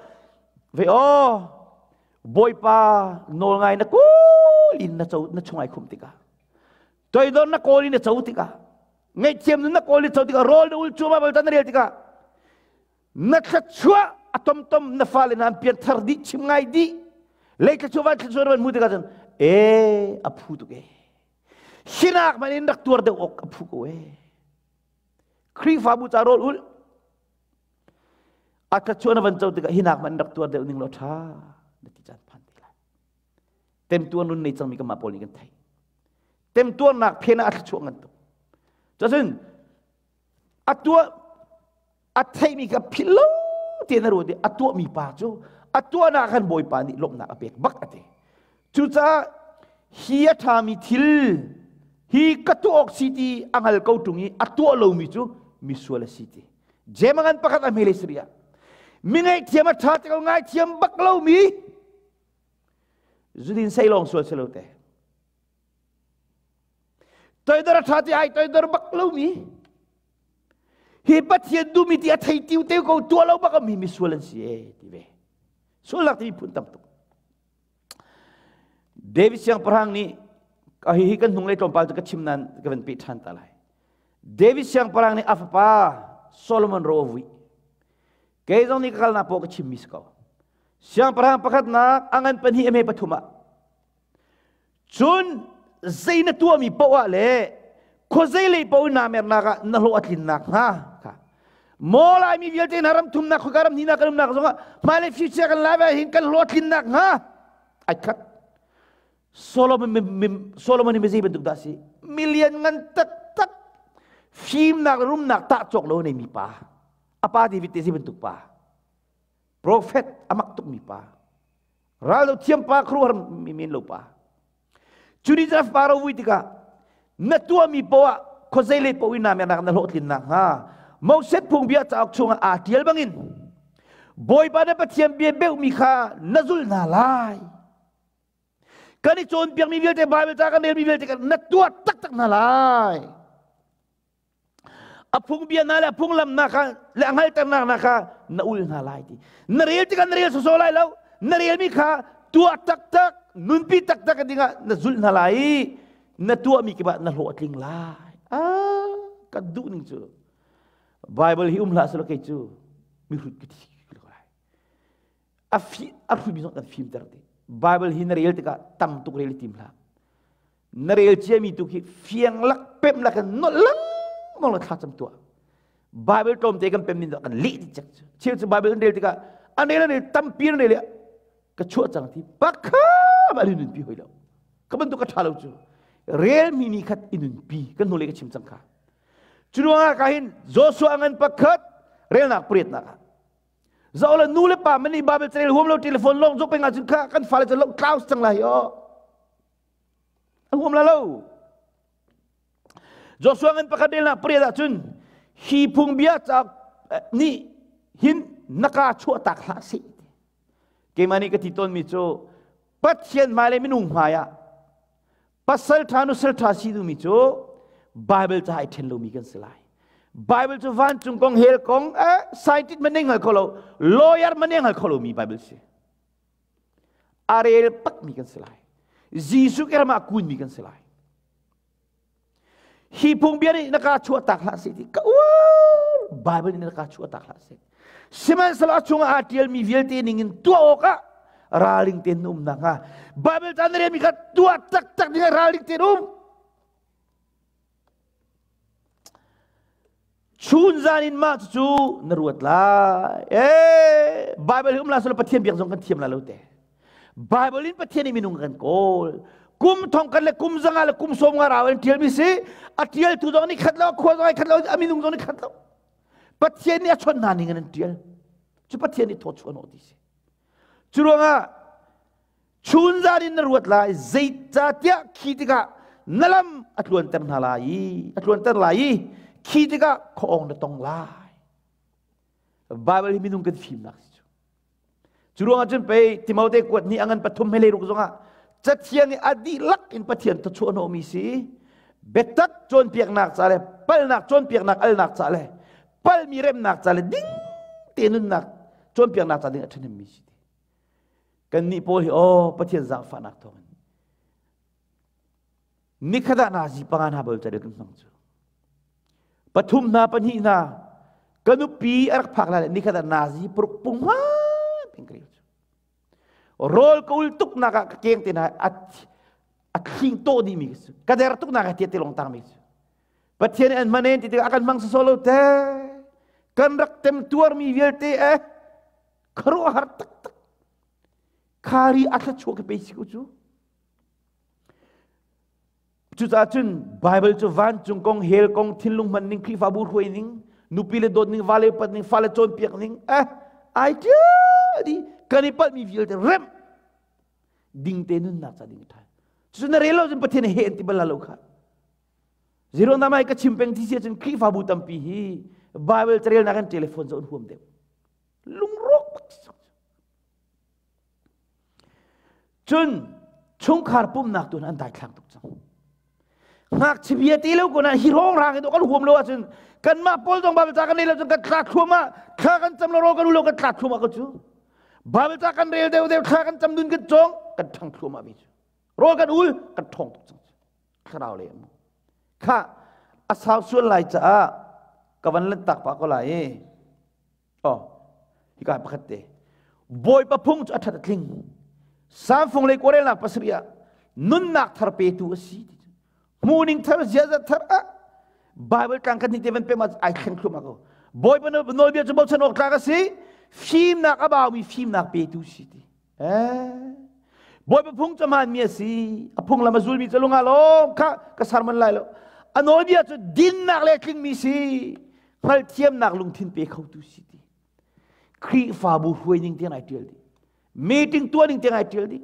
Ve aw Bawipa nawl ngai na kul in na co na chung ai khum tikah toidor na kawl in na co tikah ngaihthiam nun na kawl i co tikah rawl na ul cuahmah bal na rel tikah na thluachuah a tomtom na fale na an pianthar dih chim ngai dih lei thluachuah van thluachuah na van mu tikah cun e a phu tuk e hinak man in rak tuar deuh awk a phu ko e Khrihfabu ca rawl ul a thluachuah na van co tikah hinak man rak tuar deuh ning law ṭha na ti caan phan ti lai temtuar nun nei cangmi kanmah pawl nih kan theih temtuarnak phen ah a thluachuah ngan tuk cun a tuah a theimi kha philh lo te na ruat i a tuahmi pa cu a tuahnak khan bawipa nih lawmhnak a pek bak a ti cucaah hi a ṭhami thil hi ka tuah awk si ti a hngal ko ṭung i a tuah lomi cu misual a si ti Jemangan pakhat a hmele siri ah mi ngaihthiam a ṭha te ko ngaithiam bak lomi Zudin sei lawng sual si lo te. Toidor a ṭha ti ai toidor bak lomi. Hi Pathian duhmi ti a thei tiu te ko tuah lo bak mi misual an si e ti ve. Sualnak ti phun tam tuk. David siangpahrang nih hi hi kan hnunglei tlawmpal cu ka chim nan ka van peh ṭhan ta lai. David siangpahrang nih a fapa Solomon ro a vui. Kei zong nih ka kalnak paoh ka chimmi si ko. Siangpahrang pakhatnak a ngan pahnih a hme pathum ah cun zei na tuahmi paoh ah le khuazei lei paoh in naa mernak ah na hlawh a tlinnak hnga kha maw Laimi vialte hna ram thumnak khoika ram hnihnak kan umnak zongah hmailei future kan lai hin kan hlawh a tlinnak hnga ai khat. Solomon Solomon hi zei bantuk dah si? Milian ngan taktak fimnak le rumnak tah cawk lo nei mi pa. A pa David te zei bantuk pa. Prophet amak tuk mi pa. Ral lo thiam pa khuaruahhar mi men lo pa. Cu ni cu pa ro vui tikah na tuahmi poah khuazei lei paoh in naa mernak na hlawhtlin nakhnga Moses phungbia cauk chungah aa ṭial bangin Bawipa na Pathian bia beuhmi kha na zulh hna lai. Kan i cawnpiakmi vialte Baibal ca kan relmi vialte na tuah taktak hna lai. A phungbia hna le a phunglam hna kha le a hngalhternak hna kha na ul hna lai ti. Na rel tikah na rel sawsawh lai lo. Na relmi kha tuah taktak, nunpi taktak dingah na zulh hna lai i na tuahmi kip ah na hlawh a tling lai. Ah, kan duh ning cu. Bible hi um hlah selaw kei cu mihrut ka thi lai. A fi a hrutmi zong kan fimter ti. Bible hi na rel tikah tam tuk rel i tim hlah. Na rel ciami tu khi fiang lak pem lak in nolh lengmang la thlacam tuah. Bible tlawmte kan pem ning kan leh dih cek cu. Cheu cu Bible an rel tikah an rel an rel tampi an rel ka chuah cang ti pakha ba nun pi hoi lo. Ka bantuk ka tha lo cu. Rel mi ni khat i nunpi kan hnulei ka chim cang kha. Cu ruangah ka hin Joshua ngan pakhat relnak pariatnak ah Zoh le nu le pa mani Bible carel huam lo telephone lawng zoh peng ahcun kha kan fale cu lo tlaus cang lai o. A huam la lo. Joshua ngan pakhat rel pariat ahcun hi phungbia cauk nih hin na ka chuah tak hlah seh. Keimah nih ka ti tawnmi cu Pathian hmai le minung hmai ah pasal ṭha nusal ṭha si duhmi cu Bible ca ai ṭhen lomi kan si lai. Bible cu vancung kong hell kong eh, scientist man hngal kho lo lawyer man hngal kho lomi Bible si. A rel pakmi kan si lai. Jesuh ke ram ah kunmi kan si lai. Hi phungbia nih na ka chuah tak hlah seh ti ka uar Bible nih na ka chuah tak hlah seh. Sihmanhsehlaw a chungah aa ṭialmi vialte ningin tuah awkah ralring tein na um nakhnga Bible ca na relmi kha tuah taktak dingah ralring tein um. Chun zan in mah cucu na ruat lai. Eh, Bible hi um la selaw Pathian biak zong kan thiam la lo te. Bible in Pathian i minung kan kawl. Kum thong kan le kum zanga le kum som nga rau an tial mi si. A tial tu zong nih khat lo, khua zong ai khat lo, a minung zong nih khat lo. Pathian nih a chon hna ning in an tial. Cu Pathian nih thaw chuan ti si. Cu ruangah Chun zan in na ruat lai, zeicahtiah khi tikah na lam a tluanter hna lai i a tluanter lai i khi tikah khuaawng na tong lai. Bible hi minung kan fimnak si cu. Cu ruangah cun pei Timote kuat ni angan pathum he leiruk zongah Cathiang i a dihlak in Pathian thawchuah hnawhmi si biatak cawnpiaknak ca le palnak cawnpiaknak alnak ca le palmi remnak ca le ding te nunnak cawnpiaknak ca ding a ṭhahnemmi si. Kannih pawl hi aw Pathian zaangfahnak thawngin nikhat ah nazi panga hna bal carel kan hmang cu. Pathum hna pahnih hna ka nupi a rak phak lai le nikhat ah nazi paruk pung hmaan peng ka rel cu. Rawl ka ul tuk nak ah ka keng te hna a thling tawh dih mi ka si. Ka der tuk nak ah tia te long tang mi cu. Pathian an hmanen ti tikah a kan hmang sawsawh lo te. Kan rak temtuar mi vialte eh khuaruahhar taktak khari a thluachuah ka pe si ko cu cucaah cun Bible cu vancung kong hell kong thinlung hman ning Khrihfabu hruai ning nupi le dawt ning vale upat ning fale cawnpiak ning eh ai ṭial di kan i palhmi vialte remh ding te nunnak ca ding ṭha cucu na rel lo cun Pathian he an ti bal lo kha Zero na mai ka chim peng ti si cun Khrihfabu tampi hi Bible carelnak in telephone zoh an huam deuh lungrawk bak cun chungkhar pumnak tu an daithlang tuk cang ngakchia bia ti lo ko na hi rong rang in kan huam lo ahcun kanmah pawl zong Bible ca kan rel lo cun kan tla thluahmah thla kan cam lo ro kan lo kan tla thluahmah ko cu Bible ca kan rel deuh deuh thla kan cam dun kan cong kan ṭhang thluahmah mi cu rawl kan ul kan ṭhawng tuk cang thlarau le mu kha a sau sual lai caah ka van lan tak pa ko lai i Oh, hika pakhat te. Bawipa phung cu a ṭhat a tling. Samfung lei kawrelnak pasarih ah nunnak thar petu a si. Hmuhning thar, ziaza thar ah Bible tlang kan te van pem ah ai thleng thluahmah ko. Bawipa nawlbia cu bochan awk tlak a si. Fimnak a baumi fimnak petu si ti. Eh. Bawipa phung cu hmaanmi a si. A phunglam a zulmi cu lung ah lawm kha ka sermon lai lo. A nawlbia cu dinnak le tlingmi si. Hngalhthiamnak lungthin pe khotu si ti. Khrihfabu hruai ning tiang ai ṭial dih. Meeting tuah ning tiang ai ṭial dih.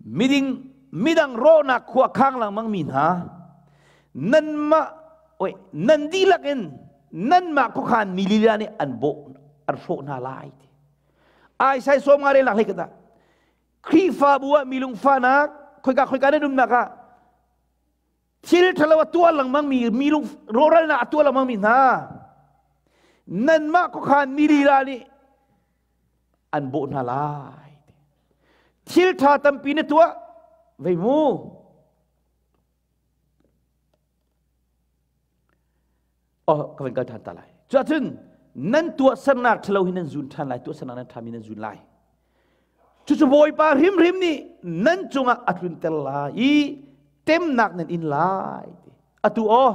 Miding midang rawhnak khua khang lengmang mi hna nanmah oi nan dihlak in nanmah khuakhan mi lila nih an bawh an hrawh hna lai ti. Ai sai som nga rel nak hlei kata. Khrihfabu ah mi lungfahnak khoika khoika nan umnak ah thil ṭhalo a tuah lengmang mi mi lung rawhralnak a tuah lengmang mi hna nanmah khuakhan mi lila nih an bawh hna lai. Thil ṭha tampi na tuah vei mu. Oh, ka van kal ṭhan ta lai. Cuahcun nan tuahsernak ṭhalo hi nan zun ṭhan lai, tuahsernak nan ṭhami nan zun lai. Cucu Bawipa hrimhrim nih nan cungah a tlunter lai i temnak nan in lai. Atu aw,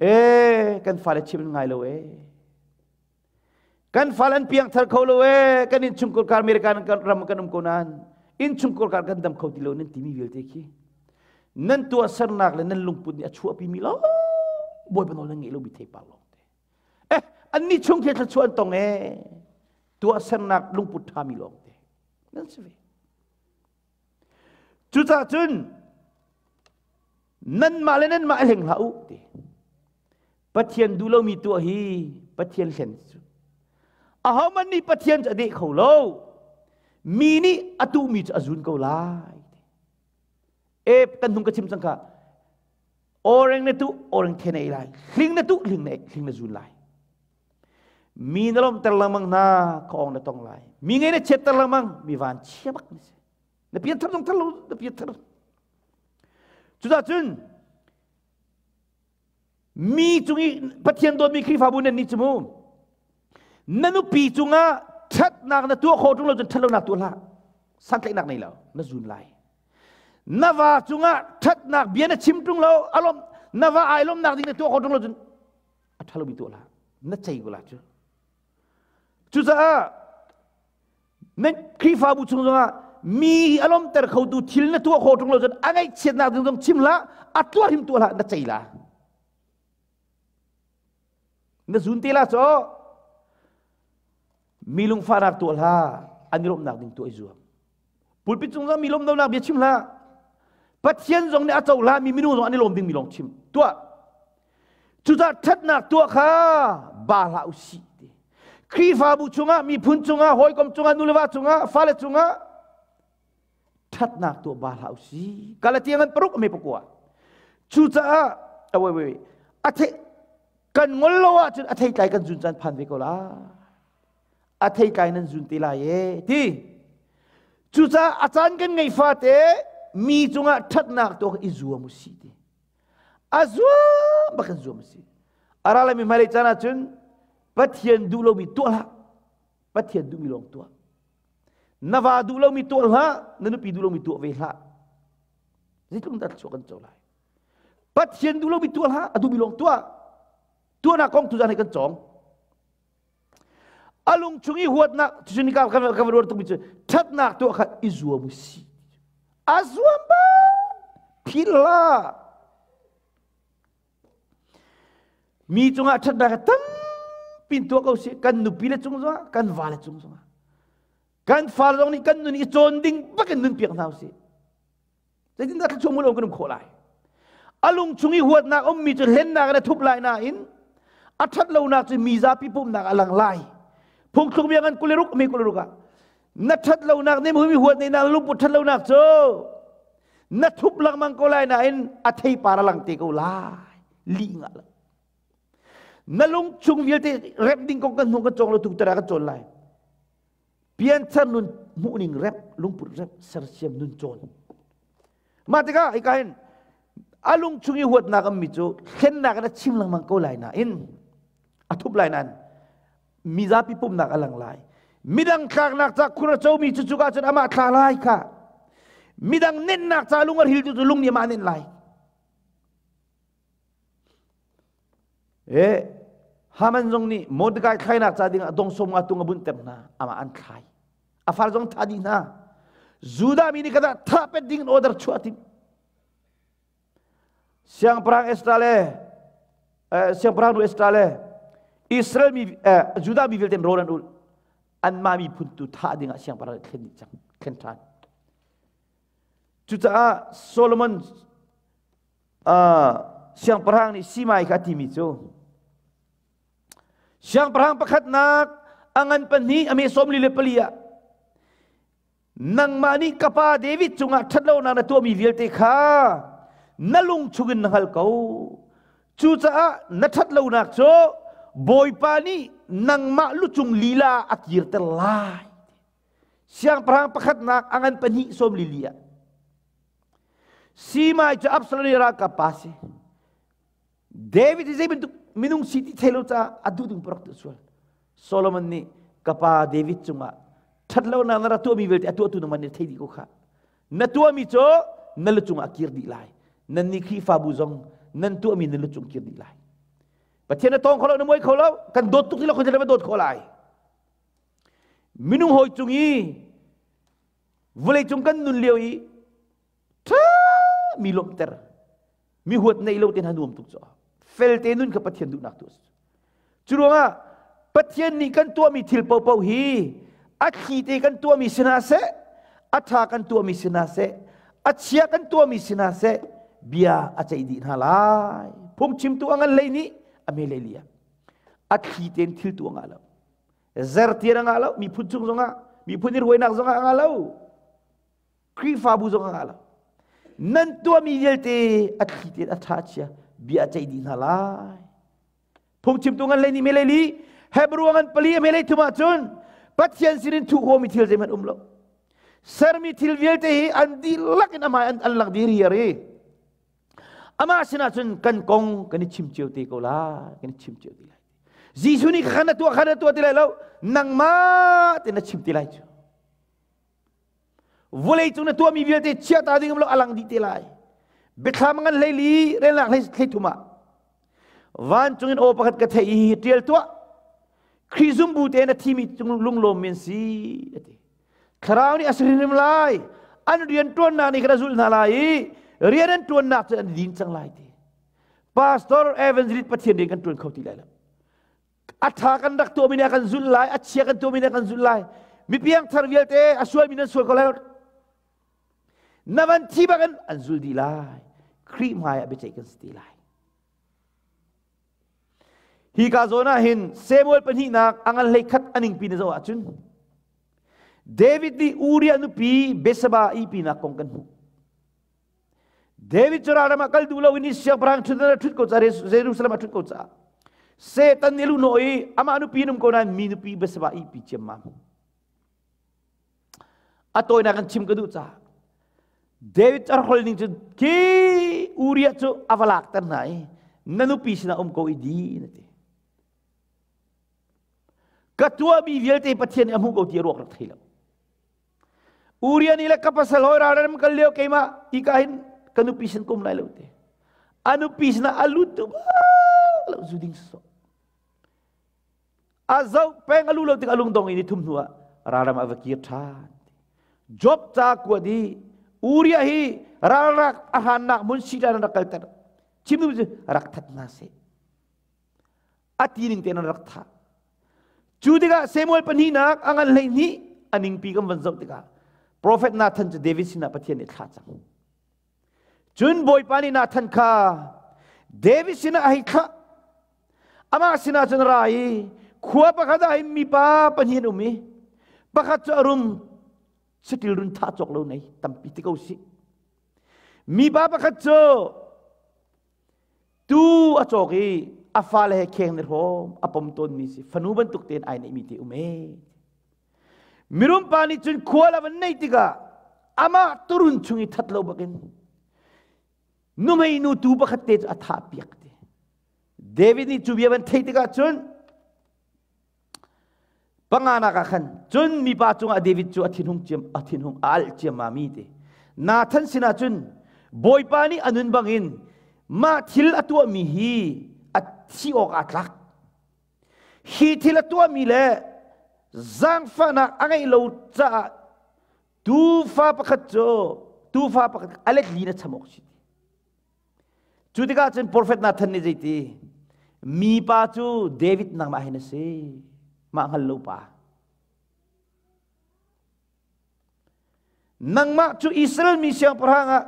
ee, kan fale chim ngai lo ee. Kan fal an piangthar kho lo ee, kan innchungkhar kar America ram kan um ko nain innchungkhar kar kan dam kho ti lo nan timi vialte khi nan tuahsernak le nan lungput nih a chuahpi mi lo Bawipa nawl nan ngeih lomi theipar lawng te. Eh, annih chung khi thluachuah an tong ee. Tuahsernak lungput ṭhami lawng te nan si ve. Cucaah cun nanmah le nanmah i hleng hlah u ti. Pathian duh lomi tuah hi Pathian hlen cu. Ahohmanh nih Pathian cu a deh kho lo. Mi nih a tuhmi cu a zun ko lai. E kan hnung ka chim cang kha. Oreng na tuh, oreng the na ei lai. Hling na tuh, hling na hling na zun lai. Mi na lawmhter lengmang hna, ka ong na tong lai. Mi ngei na chiatter lengmang, mi van chia bak na si. Na pianthar zong thar lo, na pianthar. Cucaah cun mi cung i Pathian dawtmi Khrihfabu nan nih cu mu na nupi cungah ṭhatnak na tuah khawh ṭung lo cun ṭhatlonak tuah hlah santlaihnak nei lo na zun lai na va cungah ṭhatnak bia na chim ṭung lo alom na va ai lomnak ding na tuah khawh ṭung lo cun a ṭhalomi tuah hlah na cei ko la cu cucaah nan Khrihfabu chung zongah mi a lomter khotu thil na tuah khawh ṭung lo cun a ngaihchiatnak ding zong chim hlah a tuah hrim tuah hlah na cei la na zun te la caw mi lungfahnak tuah hlah an i lawmhnak ding tuah i zuam pulpit cung zong mi lawmhlonak bia chim hlah Pathian zong nih a cohlan mi minung zong an i lawm ding mi lawng chim tuah Cucaah ṭhatnak tuah kha ba hlah u sih ti. Khrihfabu chungah, miphun cungah, hawikom cungah, nuleva cungah, fale cungah ṭhatnak tuah ba hlah u sih. Galatia ngan paruk ame pakua. Cucaah wait wait a the kan ngol lo ahcun a theitlai kan zun caan phan ve ko la. A theitlai nan zun te lai e ti. Cucaah a caan kan ngei fate mi cungah ṭhatnak tuah i zuam u sih ti. A zuam bak in zuam a si. A ra laimi hmailei caan ahcun Pathian duh lomi tuah hlah. Pathian duhmi lawng tuah. Na va duh lomi tuah hlah, na nupi duh lomi tuah ve hlah. Zeitluk dah thluachuah kan co lai. Pathian duh lomi tuah hlah, a duhmi lawng tuah. Tuahnak kong tuzan hi kan cawng. A lung chung i huatnak cucun ka ka ka ruat tukmi cu ṭhatnak tuah kha i zuam u si. A zuam ba phil hlah. Mi cungah ṭhatnak kha tampi in tuah ko sih. Kan nupi le cung zongah, kan vale cung zongah. Kan fale zong nih kan nun i cawn ding bakin nun piak hna usih. Zeitindah thluachuah mu lo kan um khawh lai? A lung chung i huatnak ummi cu hlennak in a thup lai nain a ṭhat lonak cu mi zapi pumhnak a lang lai. Phungthluk bia ngan 26 mi 26 ah na ṭhat lonak nih mi huat neihnak lungput ṭhat lonak cu na thup lengmang ko lai nain a theipar a lang te ko lai. Lih ngah lo. Na lung chung vialte remh ding kong kan hnu kan cawng lo tu tara kan cawn lai. Pianthar nun hmuhning rep, lungput rep, sersiam nun cawn. Mah tikah hika hin a lung chung i huatnak ammi cu thlennak in a chim lengmang ko lai nain a thup lai nain mizapi pumnak a lang lai. Midang tlaknak ca khur a comi cu cuka cun amah thla lai kha. Midang nennak ca lung a riltu cu lung nih amah nenh lai. Eh. Haman zong nih Mordecai thlainak ca dingah dong som nga tung a bunhter hna. Amah an thlai. A far zong tha dih hna. Judah mi nih kada thah pet ding in order chuah tim. Siangpahrang Esther le siangpahrang nu Esther le Israel mi Judah mi vialte rawl an ulh. Anmah miphun tu thah dingah siangpahrang thlen dih cang. Thlen ṭhan. Cucaah Solomon siangpahrang nih Simai kha a timi cu siangpahrang pakhatnak a ngan pahnih a me 44 ah nangmah nih ka pa David cungah ṭhatlonak na tuahmi vialte kha na lung chungin na hngal ko. Cucaah na ṭhatlonak cu Bawipa nih nangmah lucung lila a kirter lai. Siangpahrang pakhatnak a ngan pahnih 44 ah Simai cu Absalom i ralkap pa si. David hi zei bantuk minung si ti thei lo caah a duh ding parak tu sual. Solomon nih ka pa David cungah ṭhatlonak na rak tuahmi vialte a tuahtu nangmah nih thei dih ko khah. Na tuahmi cu na lu cungah kir dih lai. Nan nih Khrihfabu zong nan tuahmi na lu cung kir dih lai. Pathian na tawng kho lo, na muai kho lo, kan dawt tuk ti lo, kan dawt kho lai. Minung hawi cung i vawlei cung kan nun lio i ṭha mi lawmhter mi huat nei lo te hna nuam tuk cu fel te nun kha Pathian duhnak tu a si. Cu ruangah Pathian nih kan tuahmi thil paohpaoh hi a thli te kan tuahmi si hna seh, a ṭha kan tuahmi si hna seh, a chia kan tuahmi si hna seh, bia a ceih dih hna lai. Phungchimtu a ngan lei nih a me lei li ah a thli tein thil tu a ngah lo. Zertian a ngah lo, miphun chung zongah, miphun i ruainak zongah a ngah lo. Khrihfabu zong a ngah lo. Nan tuahmi vialte a thli tein a ṭha chia bia a ceih dih hna lai. Phungchimtu ngan lei nih melei li Hebrew ngan pali a melei thum ahcun Pathian sinin thuh khawhmi thil zeihmanh um lo. Sermi thil vialte hi an dihlak in amah an lak dih riar i amah sinah cun kan kong kan i chim cio te ko lai kan i chim cio te lai. Jesuh nih khan na tuah khan na tuah ti lai lo nangmah te na chim ti lai cu. Vawlei cung na tuahmi vialte chia ta ding lo alang dih te lai. Biathlam ngan hlei li relnak hlei hlei thum ah vancung in aw pakhat ka theih i tial tuah. Khrih zumbu te na thimi cung lunglawm men si ati. Thlarau nih a si hrimhrim lai. An rian tuannak nih khan a zulh hna lai i rian an tuannak cu an din cang lai ti. Pastor Evangelist Pathian rian kan tuan kho ti lai lo. A ṭha kan rak tuahmi nih a kan zulh lai, a chia kan tuahmi nih a kan zulh lai. Mi piangthar vialte a sualmi nan sual ko lai. Na van thi bak in an zul dih lai. Khrih hmai ah biaceih kan si ti lai. Hi ka zawn ah hin Samuel pahnihnak a ngan hlei khat a ningpi na zoh ahcun David nih Uriah nupi Bethseba ihpinak kong kan hmuh. David cu ralram ah kal duh loin i siangpahrang ṭhutdan a ṭhut ko caah Jerusalem a ṭhut ko caah Satan nih a luhnawh i amah nupi in um ko nain mi nupi Bathsheba ihpi ciammam. A tawinak in chim ka duh caah David a hrol ning cu khi Uriah cu a va lakter hna i na nupi sinah um ko i di na ti. Ka tuahmi vialte Pathian nih a hmuh ko ti a ruak rak thei lo. Uriah nih le ka pasal hawi ralram kal lio keimah ika hin ka nupi sin kum lai lo te. A nupi sinah a lut tu lo zu ding so. A zoh peng a lu lo tik a lungdong in i thum hnu ah ralram a va kir ṭhan. Job ca kuat i Uriah hi ralrak a hrannak hmun Syria rak kalter. Chim cu rak that hna seh. A ti ning tein an rak thah. Cu tikah Samuel pahnihnak a ngan 12 a ningpi kan van zoh tikah Prophet Nathan cu David sinah Pathian nih thlah cang. Cun Bawipa nih Nathan kha David sinah a hei thlah. Amah sinah cun ra i khua pakhat ah hin mipa pahnih an um i pakhat cu a rum saṭil run thah cawk lo nei tampi ti ko si. Mipa pakhat cu Tu a cawk i a fale he kheng ni hrawm a pom tawnmi si fanu bantuk tein ai neihmi te um ee. Mirum pa nih cun khual a van neih tikah amah turun chung i that lo bakin nuhmei nu tu pakhat te cu a thah piak te. David nih cu bia van theih tikah cun Panganak ah khan cun mipa cungah David cu a thinhung ciam a thinhung a alh ciammami te. Nathan sinah cun Bawipa nih a nun bangin mah thil a tuahmi hi a thi awk aa tlak. Hi thil a tuahmi le zaangfahnak a ngeih lo caah tuufa pakhat cu tuufa pakhat a let li na cham awk si. Cu tikah cun profet Nathan nih zeiti mipa cu David nangmah hin a si mah hngal lo pa. Nangmah cu Israel mi siangpahrang ah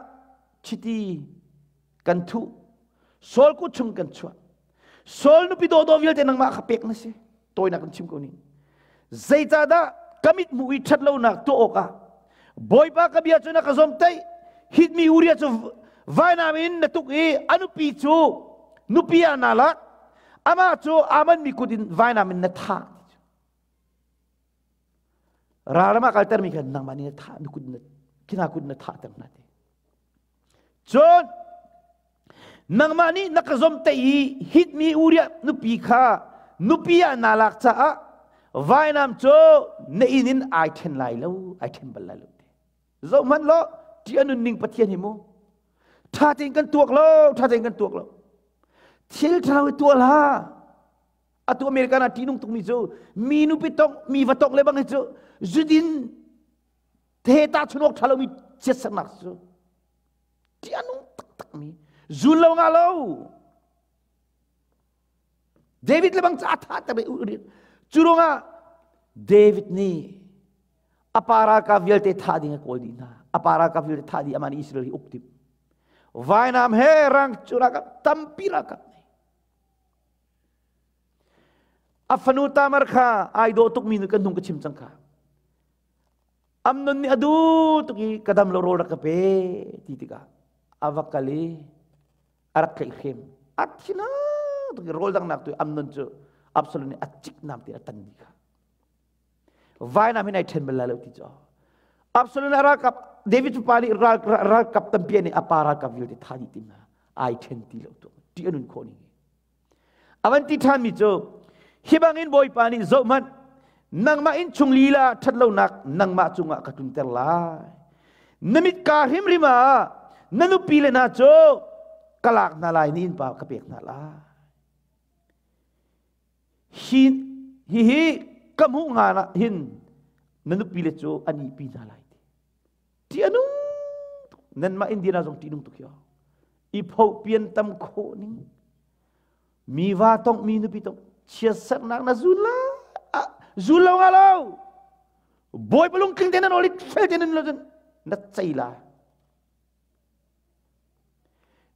chiti kan thuh. Saul kut chung kan chuah. Saul nupi dawdawh vialte nangmah kha pek na si. Tawinak kan chim ko ni. Zeicahdah ka mit hmuh i ṭhat lonak tuah awkah Bawipa ka bia cu na ka zawmtaih hitmi Uriah cu vainam in na tuk i a nupi cu nupi ah naa lak amah cu Ammon mi kut in vainam in na thah. Ralram ah kaltermi kha nangmah nih na thah na kut na khina kut na thah ter hna ti. Cun nangmah nih na ka zomte i hitmi Uriah nupi kha nupi ah naa lak caah vainam cu na inn in ai ṭhen lai lo, ai ṭhen bal lai lo ti. Zohhmanh law ṭih a nunning Pathian hi mu. Ṭha tein kan tuak lo, ṭha tein kan tuak lo. Thil ṭhalo hi tuah hlah. Atu American ah ṭihnung tukmi cu mi nupi tong mi va tong le bang hi cu zudin the ta chun awk ṭha lomi chiatsernak cu ṭih a nung taktak mi zul lo nga lo. David le bang cu a tha tak cu ruangah David nih a pa ralkap vialte thah ding a kawl dih hna. A pa ralkap vialte thah dih amah nih Israel hi uk tim vainam he rang cu ralkap tampi ralkap A fanu Tamar kha ai dawh tukmi nu kan hnung ka chim cang kha. Amnon nih a duh tuk i ka dam lo rawl rak ka pe ti tikah a va kal i a rak tlaihhrem. A thina tuk i rawl dangnak tu Amnon cu Absalom nih a cik nam ti a tan dih kha. Vainam hin ai ṭhen bal lai lo ti cu. Absalom a ralkap David pa nih ralkap tampi nih a pa ralkap vialte tha dih tim hna. Ai ṭhen ti lo tu. Ṭih a nun khawh ning. A van ti ṭhanmi cu hi bangin Bawipa nih zohhmanh nangmah innchung lila ṭhatlonak nangmah cungah ka tlunter lai. Na mit kaa hrimhrim ah na nupi le hna cu ka lak hna lai ni innpa ka pek hna lai. Hi hihi ka hmuh hnga ah hin na nupi le cu an ihpi hna lai ti. Ṭih a nung tuk. Nanmah Indiana zong ṭih nung tuk hi. I pho pian tam khawh ning. Mi va tong mi nupi tong chiatsernak na zul la zul lo nga lo. Bawipa lungtling te nan olit fel te nan lo cun na cei la.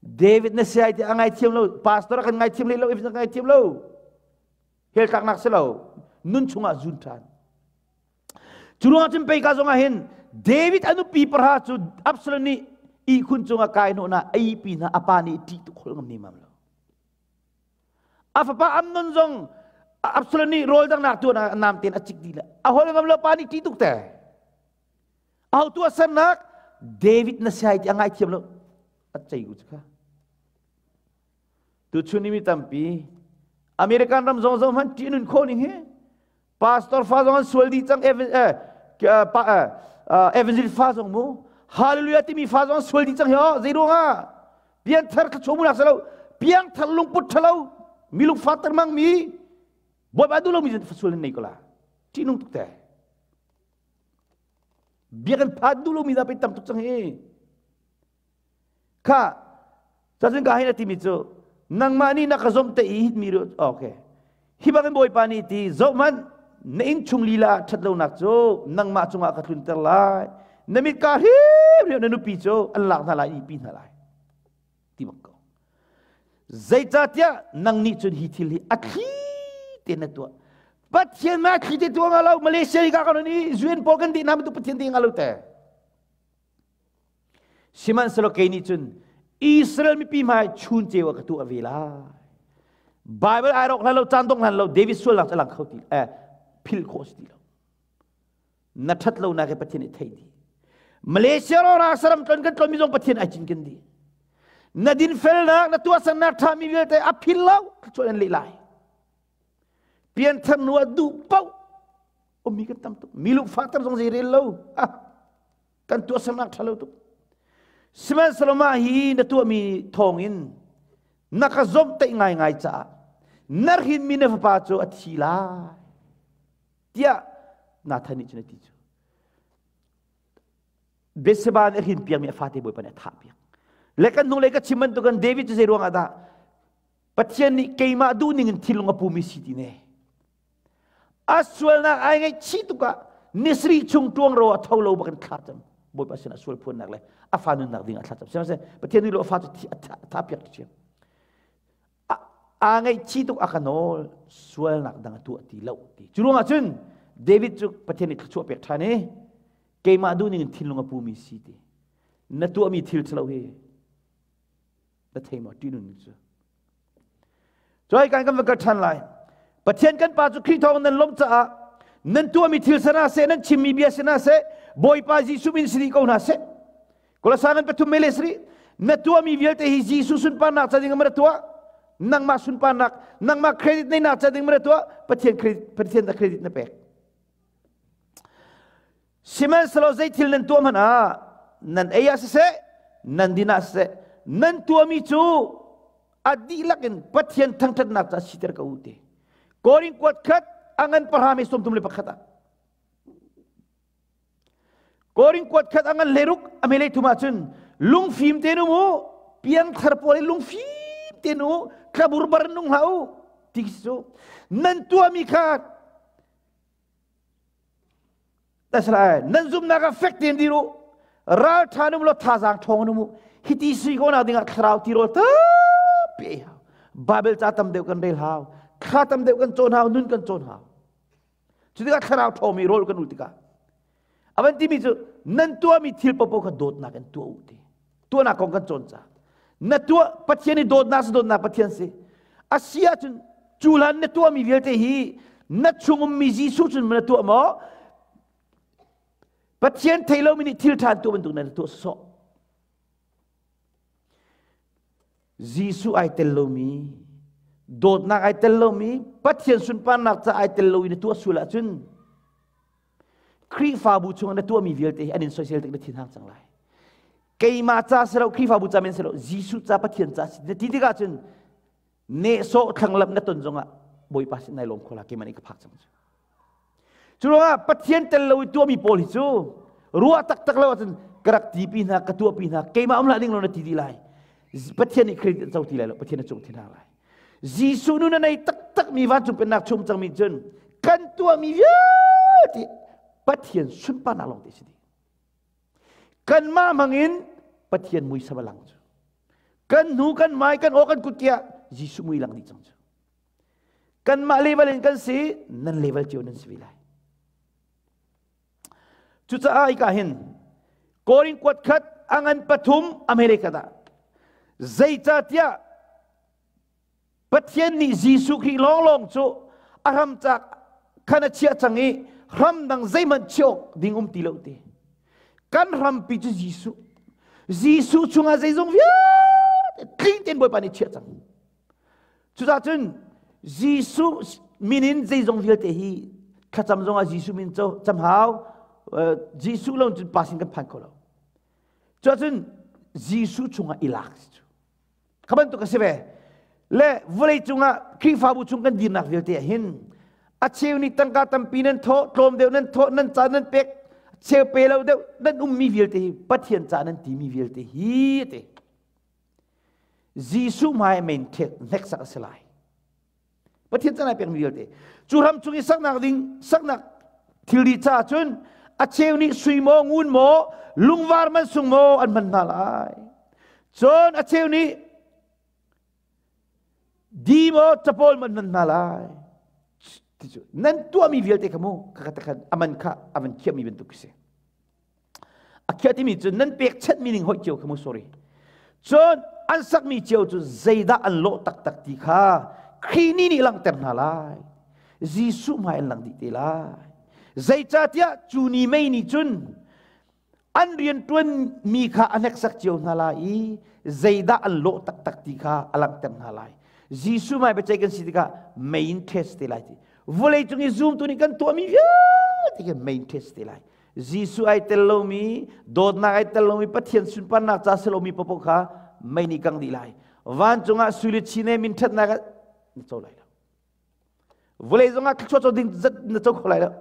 David na siai ti a ngaithiam lo pastor kan ngaithiam lo if na ngaithiam lo hell tlaknak si lo nun chungah zun ṭhan. Cu ruangah cun pei ka zongah hin David a nupi para cu Absalom nih ihkhun cungah kai hnawhna ei pi hna a pa nih ṭih tuk hol ngam nemam lo. A fapa Amnon zong Absalom nih rawl dangnak tuan ah nam ten a cik dih le a hol ngam lo pa nih ṭih tuk te. Aho tu a sernak David na siai ti a ngaithiam lo a cei ku kha. Tuchun ni mi tampi American ram zong zong hman ṭih nun khawh ning hi Pastor fa zong an sual dih cang evangelist fa zong mu hallelujah timi fa zong an sual dih cang hi oh zei ruangah pianthar ka chomu nak salo piangthar lungput thalo mi lungfa ter mang mi bawipa duh lo mi sual nei ko la ṭih nung tuk te biakinn phan duh lo mi dah pei tam tuk cang hi Kha cacun ka hin a timi cu nangmah nih na ka zomh te i mi okay hi bangin Bawipa nih ti zohhmanh na inn chung lila ah ṭhat lonak cu nangmah cungah ka tlunter lai na mit ka hrimhrim na nupi cu an lak hna lai i pi hna lai ti bak ko zeicahtiah nang nih cun hi thil hi a thli te na tuah Pathian ma thli te tuah nga lo Malaysia i ka kan ni UN pawl kan dih na bantuk Pathian te nga lo te Sihmanhsehlaw kei nih cun Israel mipi hmai chun ceu ah ka tuah ve lai. Bible ai rawk hlan lo, caan dong hlan lo, David sualnak cu a lang kho ti eh, philh khawh si ti lo. Na ṭhat lonak hi Pathian nih theih dih. Malaysia rawra saram tlon kan tlonmi zong Pathian ai cinken dih. Na dinfelnak, na tuahsernak ṭhami vialte a phil lo, thluachuah nan leh lai. Pianthar nu ah duh paoh ummi kan tam tuk. Mi lungfakter zong zei rel lo. Ah. Kan tuahsernak ṭha lo tuk. Sihmanhsehlaw mah hi na tuahmi thawngin na ka zomhtaih ngaingai caah Na hrinmi na fapa cu a thi lai tiah Nathan nih cun a ti cu. Bathsheba nih a hrin piakmi a fate Bawipa nih a thah piak. Le kan hnulei ka chim bantukin David cu zei ruangah dah Pathian nih keimah duhning in thinlung a pumi si ti ne. A sualnak ai ngaihchih tuk ah nisri chung tuang ro a tho lo bakin thla cam. Bawipa sinah sual phuannak le a fa nunnak ding ah thla cam. Sihmanhsehlaw Pathian nih lo a fa cu a tha piak ti Aa ngaihchih tuk a ka nawl sualnak dang a tuah ti lo ti. Cu ruangah cun David cu Pathian nih thluachuah pek ṭhan i keimah duhning in thinlung a pumi si ti. Na tuahmi thil ṭhalo hi na thei maw ṭih nun cu cuai kan kan va kal ṭhan lai. Pathian kan Pa cu Khrih thawng nan lawmh caah nan tuahmi thil sana seh, nan chimmi bia sina seh, Bawipa Jesuh min si dih ko hna seh. Kolosai kan pathum mele sri na tuahmi vialte hi Jesuh sunparnak ca ding ma tuah, nangmah sunparnak, nangmah credit nei nak ca ding ma tuah, Pathian credit, Pathian na credit na pek. Sihmanhsehlaw zei thil nan tuah hmanh ah, nan ei ah siseh, nan din ah siseh, nan tuahmi cu a dihlak in Pathian thangṭhatnak ca siter ko u ti. Korin kuat khat a ngan pahra mi 31 ah. Korin kuat khat a ngan leruk a melei thum ah cun lungfim te nu mu, piangthar pawl i lungfim te nu, tlaburbar nung hlah u ti cu nan tuahmi kha. Tasrai nan zumnak ah fek tein dir u, ral ṭha num law thazaang ṭhawng num u. Hiti sui ko nak dingah thlarau tirawl tampi ei hau, Bible ca tam deuh kan rel hau, thla tam deuh kan cawn hau, nun kan cawn hau. Cu tikah thlarau ṭhawmi rawl kan ul tikah avan timi cu nan tuahmi thil popo kha dawtnak in tuah u ti. Tuahnak kong kan cawn ca na tuah Pathian i dawtnak si, dawtnak Pathian si a si ahcun cu hlan na tuahmi vialte hi na chung ummi Jesuh cun na tuah maw, Pathian thei lomi nih thil ṭha an tuah bantuk na tuah sawh? Jesuh ai tel lomi, dawtnak ai tel lomi, Pathian sunparnak ca ai tel lo in na tuah sual ahcun Khrihfabu chungah na tuahmi vialte hi an in soisel tik na thinhang cang lai. Keimah ca si lo, Khrihfabu ca men si lo, Jesuh ca, Pathian ca si na ti tikah cun nehsawh thlanglamh na ton zongah Bawipa sin nai lawm kho la, keimah nih ka phak cang cu. Cu ruangah Pathian tel lo i tuahmi pawl hi cu ruah taktak lo ahcun ka rak tipi hna, ka tuahpi hna, keimah um hlah ding lo na ti dih lai. Pathian nih credit co ti lai lo, Pathian na cung thinhang lai. Jesuh nun a nei taktakmi vancung pennak chung cangmi cun kan tuahmi vialte Pathian sunparnak lawng te si dih. Kanmah hmangin Pathian muisam a lang cu. Kan hnu, kan mai, kan aw, kan kut tiah Jesuh mui lang dih cang cu. Kanmah level in kan si, nan level cio nan si ve lai. Cucaah hika hin Korin kuat khat a ngan pathum America dah zeicahtiah Pathian nih Jesuh Khrih lawnglawng cu a hramcak khan a chiah cang i hramdang zeihmanh chiah awk ding um ti lo ti. Kan hrampi cu Jesuh. Jesuh chungah zeizong vialte tling tein Bawipa nih chiah cang. Cucaah cun Jesuh min in zeizong vialte hi thlacam zongah Jesuh min cam hau. Jesuh lo cun pa sin kan phan kho lo. Cuahcun Jesuh chungah i lak si cu. Kha bantuk a si ve. Le vawlei cungah Khrihfabu chung kan dirnak vialte ah hin a cheu nih tangka tampi nan thawh, tlawm deuh nan thawh, nan ca nan pek, cheu pe lo deuh nan ummi vialte hi Pathian ca nan timi vialte hi te. Jesuh hmai men hneksak a si lai. Pathian can ai pekmi vialte. Cu ram chung i saknak ding saknak thilri caah cun a cheu nih sui maw, ngun maw, lungvar man sung maw an hman hna lai. Cun a cheu nih di maw capawl man hman hna lai. Nan tuahmi vialte kha mu kha kha aman kha aman khiahmi bantuk si. A khiah timi cu nan pekchanhmi ning hoih cio kha mu, sorry. Cun an sakmi cio cu zeidah an lawh taktak ti kha Khrih ni nih langhter hna lai. Jesuh hmai an lang dih te lai. Zeicahtiah cu ni mei nih cun an rianṭuan mi kha a hneksak cio hna lai i zeidah an lawh taktak ti kha a langhter hna lai. Jesuh hmai biaceih kan si tikah mei in test te lai ti. Vawlei cung i zumtu nih kan tuahmi vialte khi mei in test te lai. Jesuh ai tel lomi, dawtnak ai tel lomi, Pathian sunparnak ca si lomi paoh kha mei nih kang dih lai. Vancung ah sui le chin he min ṭhatnak na co lai lo. Vawlei zongah thluachuah co ding zat na co kho lai lo.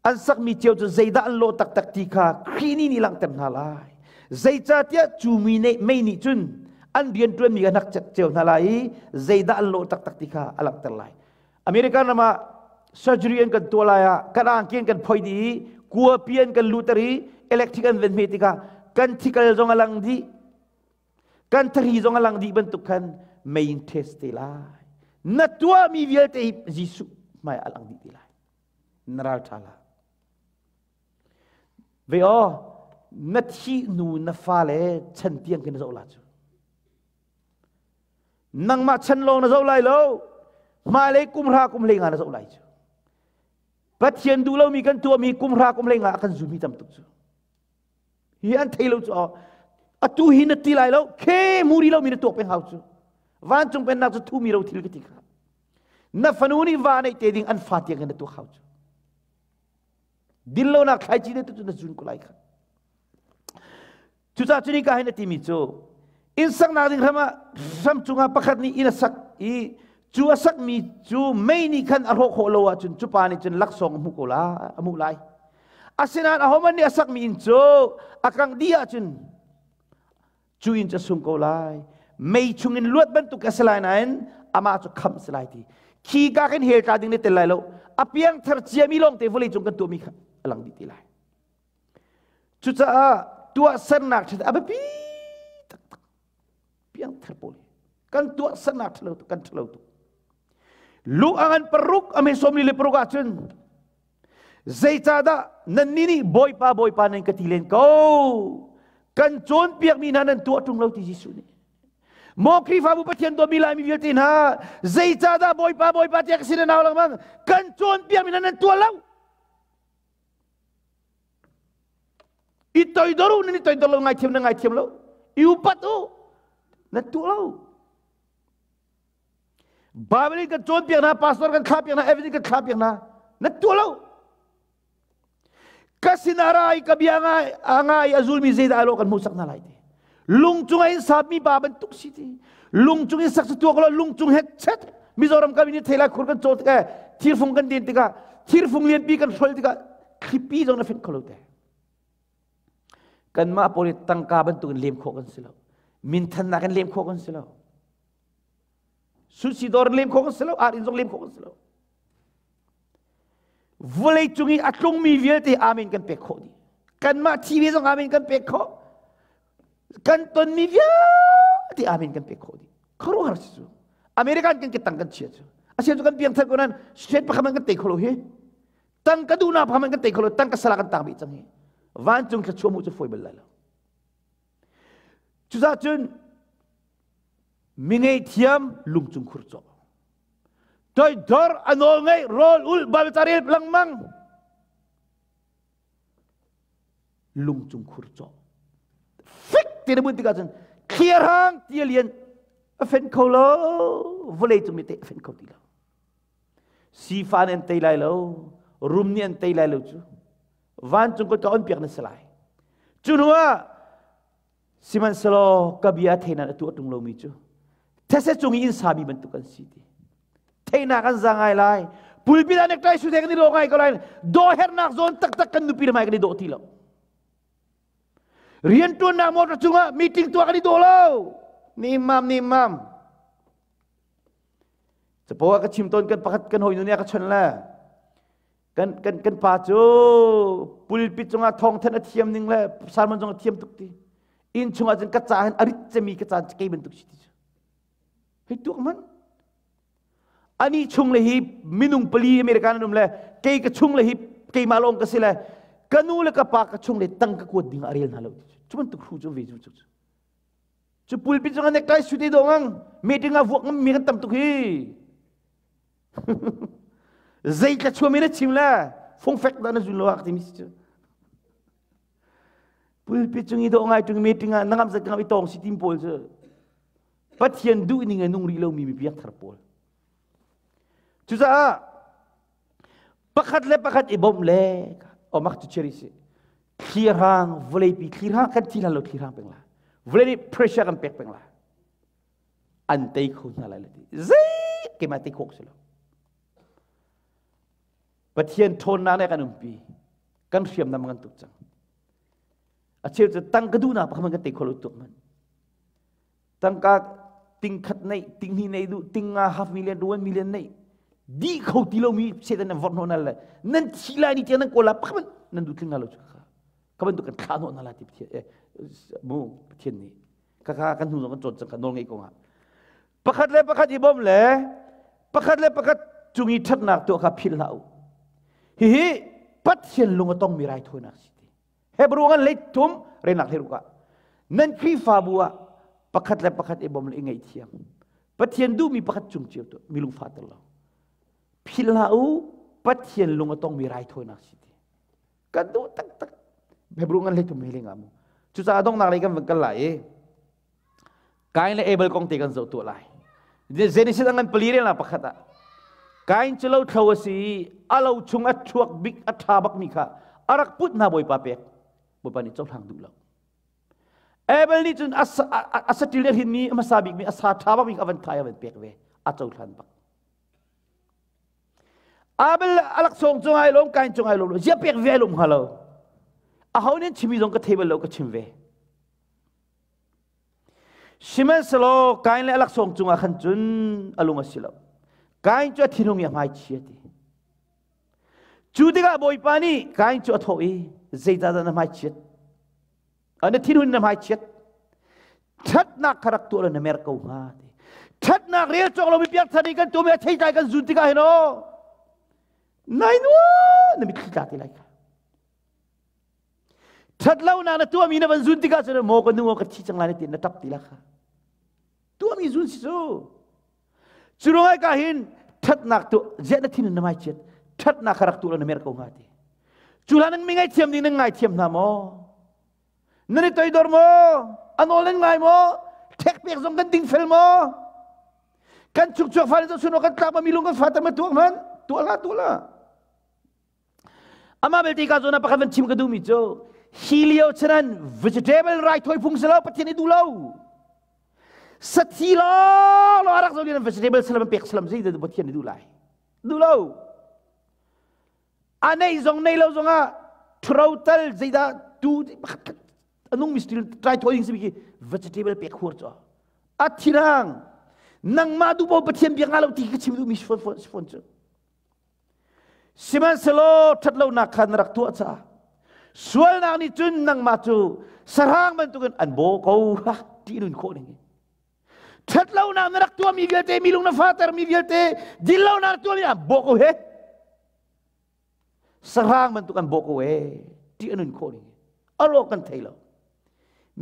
An sakmi cio cu zeidah an lawh taktak ti kha Khrih nih nih langhter hna lai. Zeicahtiah cu mi nih mei nih cun an rianṭuanmi kha hnak ceo hna lai i zeidah an lawh taktak ti kha a langhter lai. American ram ah surgery an kan tuah lai ah kan angki an kan phoi dih i kuapi an kan luter i electric an ven hme tikah kan thikal zong a lang dih kan thari zong a lang dih bantuk khan mei in test te lai na tuahmi vialte hi Jesuh hmai a lang dih te lai na ral ṭha la ve aw na thih nu na fale chan tiang khi na zoh la cu nangmah chan lawng na zoh lai lo hmailei kum hra kum hlei nga na zoh lai cu Pathian duh lomi kan tuahmi kum hra kum hlei nga kan zumi tam tuk cu hi an thei lo cu atu hi na ti lai lo khe muri lo mi na tuak peng hau cu vancung pennak cu thumi ro thil ka ti kha na fanu nih va neih te ding an fa tiang in na tuak hau cu dinlonak thlaici ne tu cu na zun ko lai kha Cucaah cu nika hin a timi cu inn saknak ding hram ah hram cungah pakhat nih inn a sak i cu a sakmi cu mei nih khan a hrawh khawh lo ahcun cu pa nih cun laksawng a hmuh ko la a hmuh lai. Asinain ahohmanh nih a sakmi inn cu a kangh dih ahcun cu inn cu a sung ko lai. Mei chungin luat bantuk a si lai nain amah cu khamh si lai ti. Khi ka khin hell tla ding nih tel lai lo. A piangthar ciami lawngte vawlei cung kan tuahmi kha a lang dih ti lai. Cucaah tuahsernak ṭha a biapi taktak. Piangthar pawl hi kan tuahsernak ṭhalo tuk kan ṭhalo tuk. Lu a ngan paruk a me 46 ahcun zeicahdah nannih nih Bawipa Bawipa nan ka ti len ko kan cawnpiakmi hna nan tuah ṭung lo ti Jesuh nih Maw Khrihfabu Pathian dawtmi Laimi vialte hna zeicahdah Bawipa Bawipa tiah ka sin nau lengmang kan cawnpiakmi hna nan tuah lo I toidor u nan i toidor lo ngaithiam na ngaithiam lo. I upat u na tuah lo. Bible in kan cawnpiak hna, pastor kan thlahpiak hna, evangelist kan thlahpiak hna. Na tuah lo. Ka sinah ra i ka bia ngai a ngai a zulmi zeidah alo kan hmuhsak hna lai ti. Lung cung in sapmi pa bantuk si ti. Lung cung in sak cu tuak lo lung cung het chet Mizoram kam in thela khur kan caw tikah thirfung kan den tikah thirfung lianpi kan hrol tikah thlipi zong na fenh kho lo te. Kanmah pawl hi tangka bantuk in lem khawh kan si lo. Minthannak in lem khawh kan si lo. Sushi dawr in lem khawh kan si lo. Ar in zong lem khawh kan si lo. Vawlei cung i a tlungmi vialte amen kan pek khawh dih. Kanmah thi ve zong amen kan pek khawh. Kan tonmi vialte amen kan pek khawh dih. Khuaruahhar si cu. American kan ke tang kan chia cu. Asia cu kan piang thar ko nan state pakhat man kan tei kho lo hi. Tang ka duhnak pakhat man kan tei kho lo. Tang ka sala kan tang bih cang hi. Vancung thluachuah mu cu fawi bal lai lo. Cucaah cun mi ngeihthiam lungcung khur cawh. Toidor a nawl ngeih rawl ul bal carel lengmang. Lungcung khur cawh. Fik ti na mun tikah cun thliar hang tia lian a fen kho lo vawlei cung mi te a fen kho ti lo. Sifa nih an tei lai lo, rum nih an tei lai lo cu. Vancung ka on piak na si lai. Cu hnu ah Sihmanhsehlaw ka bia theinak a tuah ṭung lomi cu these cung i inn sami bantuk an si ti. Theinak an za ngai lai. Pulpit ah necktie su kan i lawh ngai ko lai. Dawhernak zawn taktak kan nupi le hmai kan i dawh ti lo. Rianṭuannak motor cungah meeting tuah kan i dawh lo. Nimam nimam. Capo ah ka chim tawn kan pakhat kan hawi nu nih a ka chawnh le kan kan kan pa cu pulpit cungah thawngthan a thiam ning le sermon zong a thiam tuk ti inn chungah cun ka ca hin a rit cemi ka ca kei bantuk si ti cu hei tuak man ani chung le hi minung pali American an um le kei ka chung le hi keimah lawng ka si le ka nu le ka pa ka chung le tang ka kuat ding a rel hna lo ti cu bantuk hru cu ve cu cu cu pulpit cungah necktie suit i dawh ngang meeting ah vuak ngam mi kan tam tuk hi Zei tla chuam in a chim le fungfek dah na zun lo ak timi si cu. Pulpit cung i dawh ngai tung meeting ah nangam zat ngam i tawng si tim pawl cu Pathian duh ning a nung rih lomi mi biak thar pawl. Cucaah pakhat le pakhat i bawmh le omak cu cheri si. Thlirhang vawleipi thlirhang kan thi hlan lo thlirhang peng la. Vawlei nih pressure kan pek peng la. An tei kho hna lai le ti. Zei keimah tei khawk si lo. Pathian ṭhawnnak nih kan umpi. Kan hriamnam kan tuk cang. A cheu cu tangka duhnak pakhat kan tei kho lo tuk man. Tangka ting khat nei, ting hnih nei duh, ting nga half million, 1 million nei. Di kho ti lomi Satan nan vorh hnawh le nan thi lai ni tiang nan kawl la pakhat nan duh tling lo cu kha. Ka bantuk kan thlah hnawh hna la ti Pathian mu Pathian nih kha kan hnu zong kan cawn cang kha nawl ngei kong ah. Pakhat le pakhat i bawm le pakhat le pakhat cung i ṭhatnak tuah kha philh hlah u. Hihi Pathian lung a tongmi raithawinak si ti. Hebrew ngan lei thum renak hlei ruk ah nan Khrihfabu ah pakhat le pakhat i bawm le i ngaihthiam. Pathian duhmi pakhat cung cio tuah mi lung fahter lo. Philh hlah u Pathian lung a tongmi raithawinak si ti. Kan duh taktak. Hebrew ngan hlei thum hi nga mu. Cucaah donghnak lei kan van kal lai i Kain le Abel kong te kan zoh tuah lai. Genesis a ngan pali rel pakhat ah Kain cu lo thlo a si i a lo chung a chuak bik a ṭha bakmi kha a rak put hna Bawipa pek. Bawipa nih cohlang duh lo. Abel nih cun a saṭil a hrinmi a hmasa bikmi a sa ṭha bakmi kha a van thai a van pek ve. A cohlan bak. Abel a laksawng cung ai lawm Kain cung ai lawm lo. Zia pek ve ai lawm hnga lo. Aho nih chimi zong ka thei bal lo ka chim ve. Sihmanhsehlaw Kain le a laksawng cungah khan cun a lung a si lo. Kain cu a thinhung i a hmaichia ti. Cu tikah Bawipa nih Kain cu a thawh i zeicahdah na hmaichiat? Na thinhun na hmaichiat? Ṭhatnak kha rak tuah law na mer ko hnga ti. Ṭhatnak rel cawk lomi piakthar nih kan tuahmi a theitlai kan zun tikah hin aw nai nua na mitthli tla ti lai kha. Ṭhatlonak na tuahmi na van zun tikah cun maw ka nu ka thi cang lai na ti na ṭap ti la kha. Tuahmi zun si cu. Cu ruangah ka hin ṭhatnak tu ziah na thin na mai chiat ṭhatnak kha rak tuah na mer ko hnga ti. Cu hlan nan mi ngaithiam ding nan ngaithiam hna maw? Nan i toidor maw? A nawl nan ngai maw? Ṭhek pek zong kan ding fel maw? Kan chukchuak fa le zohchun kan tlak ma mi lung kan fa ter ma tuak man? Tuah la tuah la. Amah belte ka zawn ah pakhat van chim ka duhmi cu hi lio chanan vegetable raithawi phung si lo Pathian i duh lo. Sathi lo lo arak zo lian vegetable salam pek salam zei dah Pathian i duh lai. Duh lo. A nei zong nei lo zong ah thro tal zeidah tu pakhat anung mi still try thawi ding si ki vegetable pek khur cho. A thirang nangmah duh bo Pathian biak nga lo ti ka chim duh mi phone phone cu. Sihmanhsehlaw ṭhatlonak kha na rak tuah caah sualnak nih cun nangmah cu sahrang bantukin an baw ko ha ti nun khawh ning ṭhatlonak na rak tuahmi vialte mi lung na fatermi vialte dinlonak na tuahmi an baw ko he sahrang bantuk an baw ko he ti nun khawh ning a rawk kan thei lo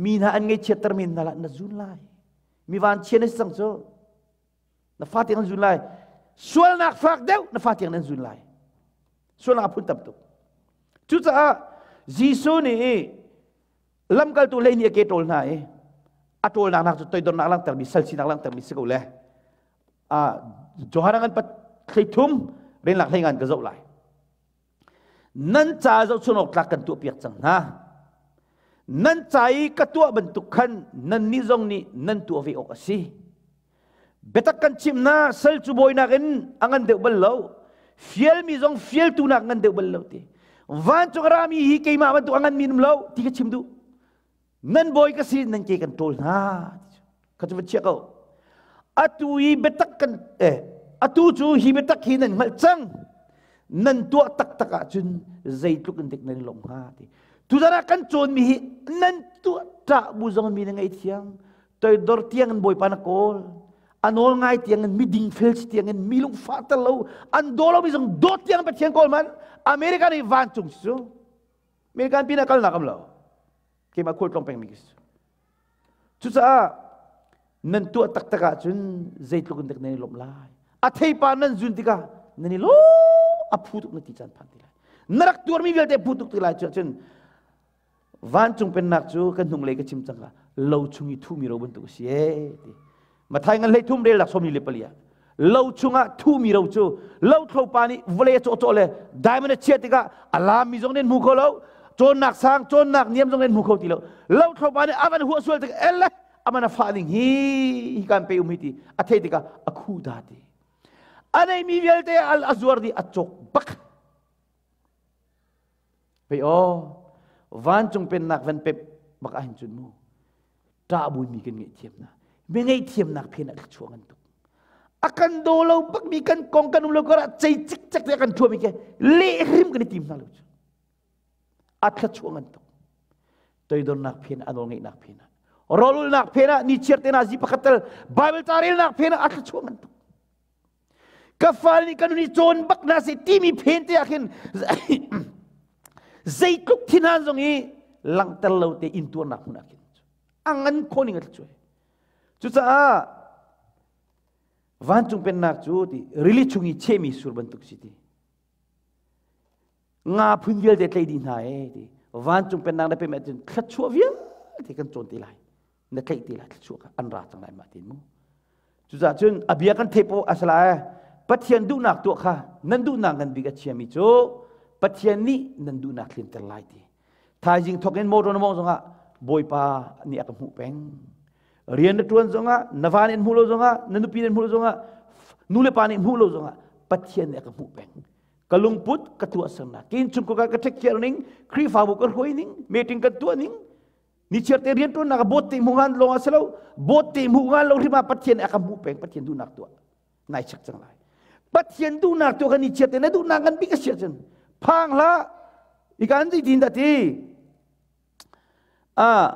mi hna an ngaihchiatter mi hna lah na zun lai mi van chia na si cang cu Na fa tiang an zun lai. Sualnak fak deuh na fa tiang nan zun lai. Sualnak a phun tam tuk. Cucaah Jesuh nih lamkaltu hlei nih a ke ṭawl hna i a ṭawlnak nak cu toidornak langhtermi salsinak langhtermi si ko le Johan ngan pat hlei thum renlak hlei ngan ka zoh lai. Nan ca zohchun awk tlak kan tuahpiak cang hna. Nan ca i ka tuah bantuk khan nannih zong nih nan tuah ve awk a si. Biatak kan chimh hna, sal cu bawi nakin a ngan deuh bal lo. Fialmi zong fialtu nak ngan deuh bal lo ti. Vancung a rami hi keimah bantuk a nganmi um lo ti ka chim duh. Nan bawi ka si nan ke kan ṭawl hna kha cu va chiah ko. Atu i biatak kan eh atu cu hi biatak hi nan hngalh cang. Nan tuah taktak ahcun zeitluk in dik nan i lawmh hnga ti. Tuzan ah kan cawnmi hi nan tuah ṭah bu zong mi na ngei thiang. Toidor tiang in Bawipa na kawl. A nawl ngai tiang in miding fel si tiang in mi lungfah tel lo an daw lomi zong dawt tiang Pathian kawl man America nih vancung si cu. American pin ah kalnak am lo. Keimah khual tlawng pengmi ka si. Cucaah nan tuah taktak ahcun zeitluk in dek nan i lawmh lai. A theipa nan zun tikah nan i lawm a phu tuk na ti caan phan ti lai. Na rak tuarmi vialte phu tuk ti lai cu ahcun vancung pennak cu kan hnunglei ka chim cang lo chung i thumi ro bantuk a si ee ti. Mathai ngan hlei thum rel lak sawmi le pali ah lo chungah thumi ro cu lo thlopa nih vawlei a cawhcawh le diamond a chiah tikah a lammi zong nih an hmu kho lo cawnnak sang cawnnak niam zong nih an hmu kho ti lo lo thlopa nih a van huah sual tikah el le aman a fah ning hi hi kan pe um hi ti a theih tikah a khu da ti a neimi vialte a zuar dih a cawk bak. Pei aw, vancung pennak van pep bak ahhin cun mu ṭah buin mi kan ngaihthiam hna. Mi ngaihthiamnak phen ah thluachuah ngan tuk. A kan daw lo bak mi kan kong kan um lo kar ah cei cikcek te a kan thuah mi ke lehrim kan i tim hna lo cu. A thluachuah ngan tuk. Toidornak phen ah, a nawlngeihnak phen ah, rawlulnak phen ah, ni chiar te na zi pakhat tel Bible ca relnak phen ah a thluachuah ngan tuk. Ka fal nih kan hun i cawn bak hna seh timi phen te ah khin zeitluk thinhan zong i langhter lo te intuarnak hmun ah khin a ngan khawh ning a tla cuai. Cucaah vancung pennak cu ti rili chung i chehmi sur bantuk si ti nga phun vialte tlei dih hna e ti vancung pennak na pem ahcun thluachuah vialte kan cawn te lai, na tlaih te lai, thluachuah kha an ra cang lai mah tin mu. Cucaah cun a bia kan theih poh asala e Pathian duhnak tuah kha nan duhnak ngan bik a chiami cu Pathian nih nan duhnak tlinter lai ti. Thaizing thok in motor na mawng zongah Bawipa nih a ka hmuh peng. Rian na tuan zongah na va nih an hmuh lo zongah, na nupi nih an hmuh lo zongah, nu le pa nih hmuh lo zongah Pathian nih a ka hmuh peng. Ka lungput ka tuahsernak kin chung ka take care ning, Khrihfabu ka hruai ning, meeting kan tuah ning, Nichiar te riantuannak ah bawt te hmu ngan lawng a si lo. Bawt te hmu ngan lo hrim ah Pathian a ka hmuh peng. Pathian duhnak tuah. Nai chek cang lai. Pathian duhnak tuah kan nichiar te na duhnak ngan bik a si ahcun phang hlah. Ika an zei tin dah ti? Ah,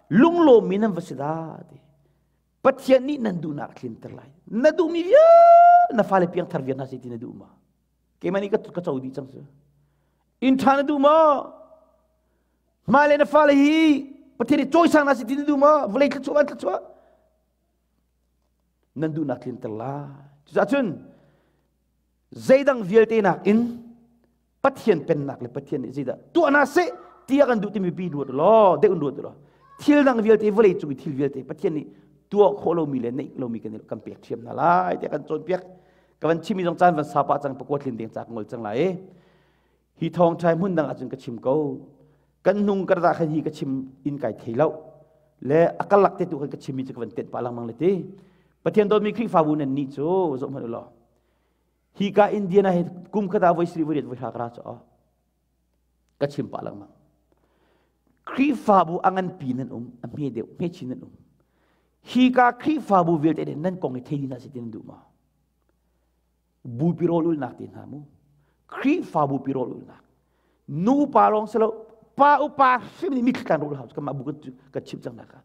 lunglawmmi nan va si dah ti. Pathian nih nan duhnak a tlinter lai. Na duhmi vial na fale piangthar vial hna si ti na duh ma? Keimah nih ka co dih cang cu. Inn ṭha na duh maw? Mah le na fale hi Pathian nih cawisang na si ti na duh maw? Vawlei thluachuah van thluachuah nan duhnak tlinter lai. Cucaah cun zeidang vialte nakin Pathian pennak le Pathian nih zeidah tuah hna seh tiah kan duh timi pi ruat law, deuh ruat law. Thil dang vialte vawlei cung i thil vialte Pathian nih tuah khawh lomi le neih lomi kan kan pek ṭhiam hna lai tiah kan cawnpiak. Ka van chimmi zong caan van sa pah cang pakua tlin deng ca ka ngol cang lai. Hi thawngṭha hmun dang ahcun ka chim ko. Kan hnung kar dah khan hi ka chim in kai thei lo. Le a karlak te tu khan ka chimmi cu ka van tenh pah lengmang le ti. Pathian dawtmi Khrihfabu nan nih cu zoh hmanh u law. Hi ka Indiana hi kum khat ah voi sarih voi riat voi hra ka ra cu ka chim pah lengmang. Khrihfabu a nganpi nan um, a hme deuh, hme chin nan um. Hi ka Khrihfabu vialte nih nan kong i thei ding hna si ti nan duh maw? Bupi rawl ulnak te hna mu. Khrihfabu pi rawl ulnak nu pa lawng si lo, pa upa hrim nih mitthli tlan rawl hau kanmah bu kan chimh cang nak ah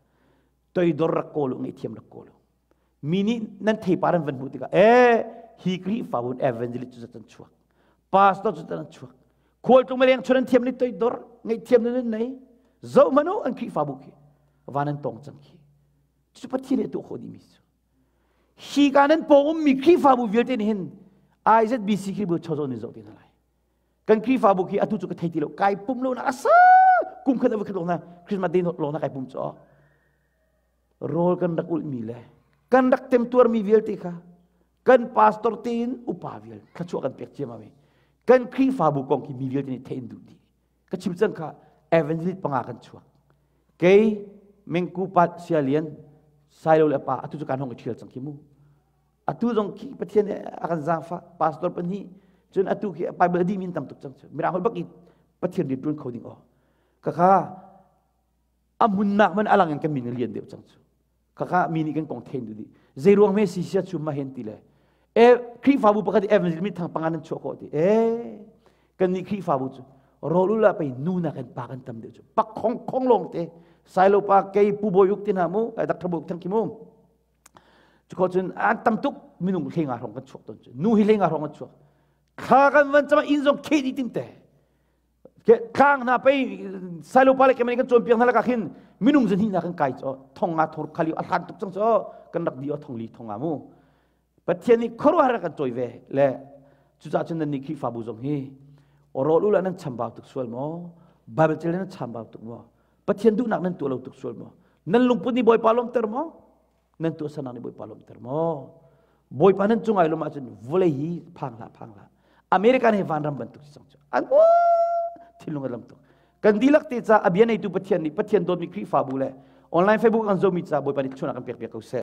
toidor rak kawl u, ngaihthiam rak kawl u. Mi nih nan theipar an van hmuh tikah e hi Khrihfabu evangelist cu zat an chuak, pastor cu an chuak, khualtlung maleng chun an thiam ni toidor ngaihthiam nan nei zoh hmanh u, an Khrihfabu khi van an tong cang khi cu Pathian nih a tuah khawh dih mi cu. Hi ka nan pawng ummi Khrihfabu vialte nih hin IZBC Khrihfabu chozo nih zoh ti hna lai. Kan Khrihfabu khi atu cu ka thei ti lo. Kai pum lo na asa kum khat a khat na Christmas day lo na kai pum cho. Rawl kan rak ulmi le kan rak temtuarmi vialte kha kan pastor tein upa vial thluachuah kan pek ciam ami. Kan Khrihfabu kong khi mi vialte nih thein duh dih. Ka chim cang kha, evangelist panga kan chuak. Kei Mengku Pat Sialian Sailo le pa atu cu kan hong i thial cang khi mu. Atu zong khi Pathian nih a kan zaangfah pastor pahnih cun atu khi Bible a dih min tam tuk cang cu. Mirang holh bak i Pathian rian tuan kho ding aw. Ka kha a hmunnak man alang in kan min a lian deuh cang cu. Khakha mi nih kan kong thein duh dih. Zei ruang me si sia chum ma hen ti le e Khrihfabu pakhat evangelist mi thang panga nan chuah khawh ti e kan nih Khrihfabu cu rolula pei nu na kan pa kan tam deuh cu pak khong khong long te sailo pa kei pu boy uk ti na mu ai dak thabu thang ki mu cu ko cun an tam tuk minung hlenga hrong kan chuak ton cu nu hi hlenga hrong kan chuak thla kan van chama in zong khe di tim te Tlang hna pei Silo pa le kemani kan cawnpiak hna lakah khin minung zan hnih kan kai cho thong nga thor khali a hlan tuk cang cho kan rak di o thong li thong nga mu. Pathian nih khuaruahhar kan cawi ve le cucaah cun nan nih Khrihfabu zong hi rawl ula nan chambau tuk sual maw? Bible cel nan chambau tuk maw? Pathian duhnak nan tuah lo tuk sual maw? Nan lungput nih Bawipa lawmter maw? Nan tuahsernak nih Bawipa lawmter maw? Bawipa nan cung ai lawm ahcun vawlei hi phang hlah, phang hlah. American hi vanram bantuk si cang cu. An thinlung a lam tuk. Kan dihlak te ca a bia neitu Pathian nih Pathian dawtmi Khrihfabu le online Facebook kan zomi ca Bawipa nih thluachuahnak kan pek piak ko seh.